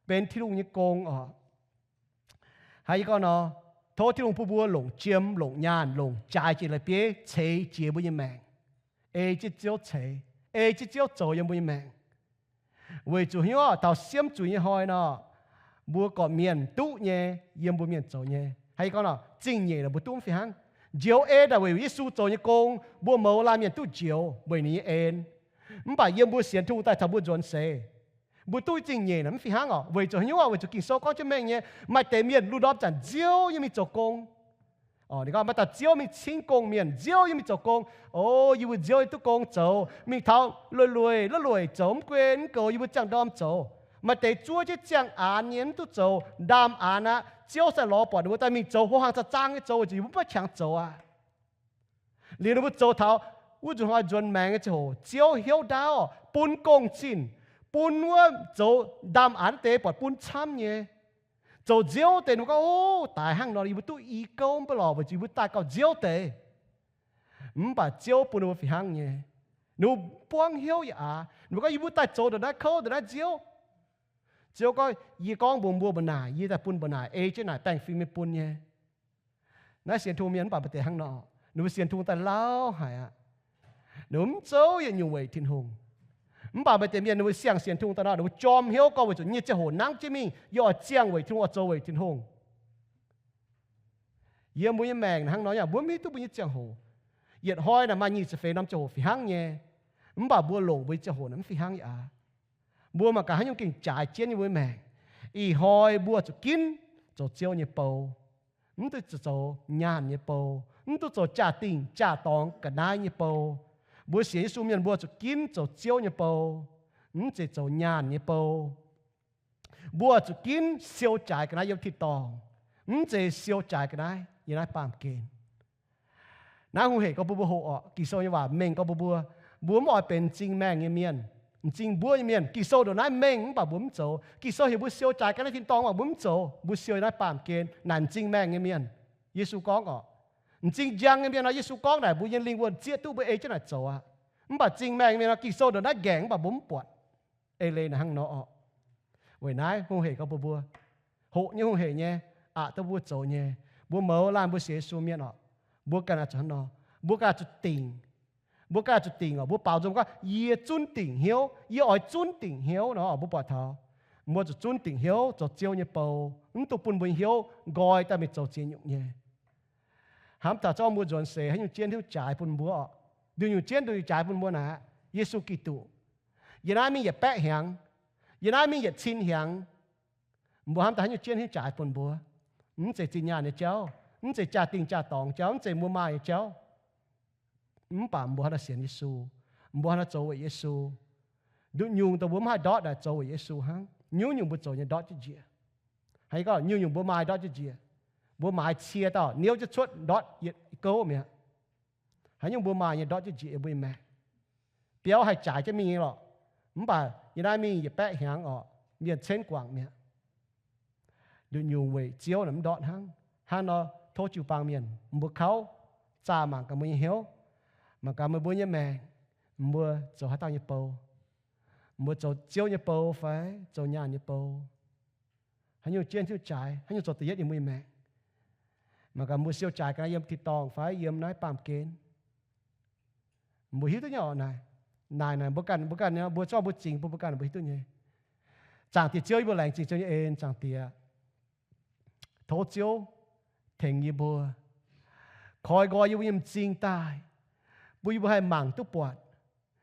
benx Tin-Hungh nyei gong oc. Haaix yie gorngv nor, tov Tin-Hungh bun mbuo longc jiem, longc nyaanh, longc jaaix jiex la'bieiv ceix jiez mbuo nyei maengc, ei jienv Ziouv ceix, ei jienv Ziouv zoux yiem mbuo nyei maengc. Weic zuqc hnyouv taux siemv zuiz nyei hnoi nor, mbuo gorqv-mienh duqv nyei, yiem mbuo mienh zoux nyei. Haaix yie gorngv nor, zingh nyeic naaic mbuo duqv mv fih hnangv. Njoux en naaic weic Yesu zoux nyei gong, mbuo mouz laanh mienh duqv njoux weic ninh nyei en. Mv baac yiem mbuo sienx Tin-Hungh daaih taux mbuo nzuonx seix, mbuo duqv zingh nyeic naaic mv fih hnangv oc. Weic zuqc haaix nyungc oc? Weic zuqc Ging-Sou gorngv jienv mengh nyei, maaih deix mienh lungh ndorm zanc nziouv yiem mingh zoux gong. Ninh gorngv maaih dauh nziouv mingh cingv gong mienh, nziouv yiem mingh zoux gong. O, yie mbuo nziouv yiem duqv gong zoux, mingh taux lueic-lueic, lueic-lueic zoux, mv guei mv goux yie mbuo ziangh ndorm zoux. Maaih deix zuov jienv ziangh aanx nyei mv duqv zoux, ndaamv-aanx aqv. Ziouv se lorz buatc ninh mbuo daaih mingh zoux hlo hnaangx zaang nyei zoux, weic zuqc yie mbuo mv maaih qangx zoux aqv. Liuz ninh mbuo zoux taux wuov nzunc hnoi nzuonx maengx nyei ziangh hoc, Ziouv hnyouv ndaauv, bun gong-zinh, bun wuov zoux ndaamv-aanx deix buatc bun camv nyei. Zoux nziouv deix ninh mbuo gorngv, O, daaih hnangv nor yie mbuo duqv i gouv mv baac lorqc, weic zuqc yie mbuo daaih gauh nziouv deix. Mv baac Ziouv bun ninh mbuo fih hnangv nyei. Ninh mbuo buangv hnyouv yaac aav. Ninh mbuo gorngv, Yie mbuo daaih zoux ndongc naaiv kouv ndongc naaiv nziouv. Ziouv gorngv, Yie gorngv mbuox mbuo mbu'naaic, yie daaih bun mbu'naaic ei jienv naaic baengh fim nyei bun nyei. Naaiv sienx Tin-Hungh mienh mv baac maaih deix hnangv nor, ninh mbuo sienx Tin-Hungh daaih lauh haic aqv. Ninh mbuo mv zouv yietc nyungc weic Tin-Hungh. Mv baac maaih deix mienh ninh mbuo siang sienx Tin-Hungh daaih nor, ninh mbuo jorm hnyouv gorngv, Weic zuqc nyei ziangh hoc nangv jienv mingh, yie oix ziangh weic Tin-Hungh, oix zoux weic Tin-Hungh. Yiem mbuo nyei maengc hnangv nor, yaac mbuo mv hiuv duqv mbuo nyei ziangh hoc. Yietc hnoi naaic maaih nyic ziepc feix norm ziangh hoc fih hnangv nyei. Mv baac mbuo longc mbuo nyei ziangh hoc naaic mv fih hnangv yaac aav. Mbuo mangc gaax haaix nyungc gengh jaaix jienv nyei mbuo nyei maengc. Ih hnoi mbuo zuqc ginv zoux Ziouv nyei bou. Mv duqv zoux nyaanh nyei bou, mv duqv zoux jaa-dingh jaa-dorngx ga'naaiv nyei bou. Mbuo sienx Yesu mienh mbuo zuqc ginv zoux Ziouv nyei bou, mv zeiz zoux nyaanh nyei bou. Mbuo zuqc ginv siou jaaix ga'naaiv yiem tin-dorngh, mv zeiz siou jaaix ga'naaiv yiem naaiv baamh gen. Naaiv hungh hec gorngv bun mbuo hoqc orqc. Ging-Sou nyei waac mengh gorngv bun mbuo, mbuo mv oix benx m'zing maengh nyei mienh, m'zing mbuov nyei mienh. Ging-Sou ndongc naaiv mengh mv baac mbuo mv zoux. Ging-Sou heuc mbuo siou jaaix ga'naaiv tin-dorngh mv baac mbuo mv zoux. Mbuo siou yiem naaiv baamh gen naaic m'zing maengh nyei mienh. Yesu gorngv orqc, m'zing njang nyei mienh nor, Yesu gorngv naaic mbuo nyei lingh wuonh zieqv duqv mbuo ei jienv naaic zoux aqv. Mv baac m'zing maengh nyei mienh nor, Ging-Sou ndongc naaiv nqaengc mv baac mbuo mv buatc. Eix leiz naaic hnangv nor orqc. Weic naaiv hungh hec gorngv bun mbuo, hoqc nyei hungh hec nyei, aqc duqv mbuo zoux nyei. Mbuo mouz laanh mbuo sienx Yesu mienh orqc, mbuo ganh oix zuqc hnangv nor. Mbuo ganh oix zuqc dingc. Mbuo ganh oix zuqc dingc orqc. Mbuo baaux nzung gorngv, Yie zunv dingc hnyouv, yie oix zunv dingc hnyouv nor, mbuo buatc taux mbuo zuqc zunv dingc hnyouv zoux Ziouv nyei bou, mv dungx bun mbuo nyei hnyouv nqoi daaih mingh zoux ziex nyungc nyei. Hnamv taux zorqv mbuo nzuonx seix haaix nyungc jienv hnyouv jaaix bun mbuo orqc. Nduqc nyungc jienv nduqc nyungc jaaix bun mbuo naaic, Yesu Giduc. Yie naaiv mingh yietc baeqv hnyangx, yie naaiv mingh yietc cin hnyangx, mbuo hnamv daaih haaix nyungc jienv hnyouv jaaix bun mbuo. Mv zeiz zinh nyaanh nyei jauv, mv zeiz jaa-dingh jaa-dorngx jauv, mv zeiz mbuo maaih nyei jauv. Mv baac mbuo hnangv naaiv sienx Yesu, mbuo hnangv naaiv zoux weic Yesu. Nduqc nyungc dongh mbuo mv haih ndortv naaic zoux weic Yesu hnangv. Nyungc-nyungc mbuo zoux nyei ndortv jienv njiec. Haaix gorngv nyungc-nyungc mbuo maaih ndortv jienv njiec. Mbuo maaiz cie dauh niouv jienv cuotv ndortv yietc gouv mi'aqv. Haaix nyungc mbuo maaih nyei ndortv jienv njiec yiem mbuo nyei maengc. Biauv haih jaaix jienv mingh nyei lorqc. Mv baac yie naaiv mingh yietc baeqv hnyangx orqc, mienh cenv guangc mi'aqv. nduqc nyungc weic Ziouv naaic mv ndortv hnangv. Hnangv nor tov jiu-baang mienh, mbuo kaux zaah mangc gaax mbuo nyei hnyouv, mangc gaax meih mbuo nyei maengc, mbuo zoux haaix dauh nyei bou, mbuo zoux Ziouv nyei bou fai zoux nyaanh nyei bou? Haaix nyungc jienv, haaix nyungc jaaix, haaix nyungc zoux da'yietv yiem mbuo nyei maengc? Mangc gaax mbuo siou jaaix ga'naaiv yiem tin-dorngh fai yiem naaiv baamh gen? Mbuo hiuv duqv nyei oc naaic. Naaic naaic mbuo ganh, mbuo ganh, mbuo zorqv mbuo zingx bun mbuo ganh mbuo hiuv duqv nyei. Zaangc Diex Ziouv, yie mbuo laengz zingh Ziouv nyei en, Zaangc Diex. Tov Ziouv tengx yie mbuo, koi nqoi yie mbuo nyei m'zing daaih, bun yie mbuo haih mangc duqv buatc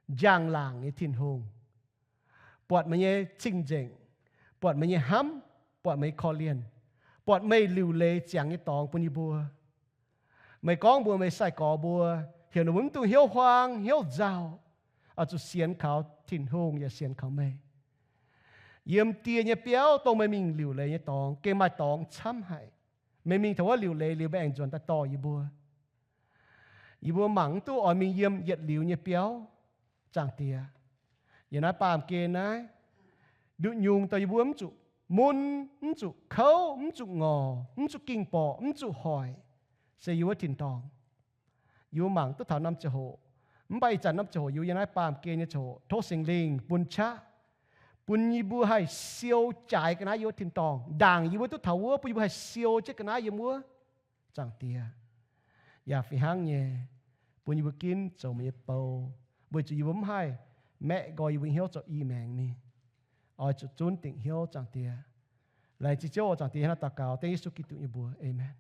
njang-laangc nyei Tin-Hungh, buatc meih nyei cing-nzengc, buatc meih nyei hnamv, buatc meih nyei korv-lienh, buatc meih liuc leiz ziangx nyei dorngx bun yie mbuo. Meih gorngv mbuox meih sai-gorx mbuo, heuc ninh mbuo mv dungx hnyouv huaang hnyouv nzauh, oix zuqc sienx kaux Tin-Hungh yaac sienx kaux meih. Yiem die nyei biauv dongh meih mingh liuc leiz nyei dorngx, gengh maaih dorngx camv haic. Meih mingh taux wuov liuc leiz liuz, meih aengx nzuonx daaih dorh yie mbuo. Yie mbuo mangc mv duqv oix mingh yiem yietc liuz nyei biauv. Zaangc Diex, yiem naaiv baamh gen naaiv, nduqc nyungc daaih yie mbuo mv zuqc mun, mv zuqc kouv, mv zuqc ngorc, mv zuqc ging-borqc, mv zuqc hoic, se yie mbuo tin-dorngh. Yie mbuo mangc duqv taux norm ziangh hoc, mv baac ih zanc norm ziangh hoc yie mbuo yiem naaiv baamh gen nyei ziangh hoc, tov Singx Lingh bun qaqv, bun yie mbuo haih siou jaaix ga'naaiv yie mbuo tin-dorngh, ndaangc yie mbuo duqv taux wuov, bun yie mbuo haih siou jienv ga'naaiv yiem wuov. Zaangc Diex, yaac fih hnangv nyei, bun yie mbuo ginv zoux meih nyei bou, weic zuqc yie mbuo mv haih maeqv nqoi yie mbuo hnyouv zoux i maengx mingh. Oix zuqc zunv dingc hnyouv, Zaangc Diex. Laengz zingh Ziouv oc, Zaangc Diex. Hnangv naaiv daux gaux dengv Yesu Giduc nyei mbuox. Aamen.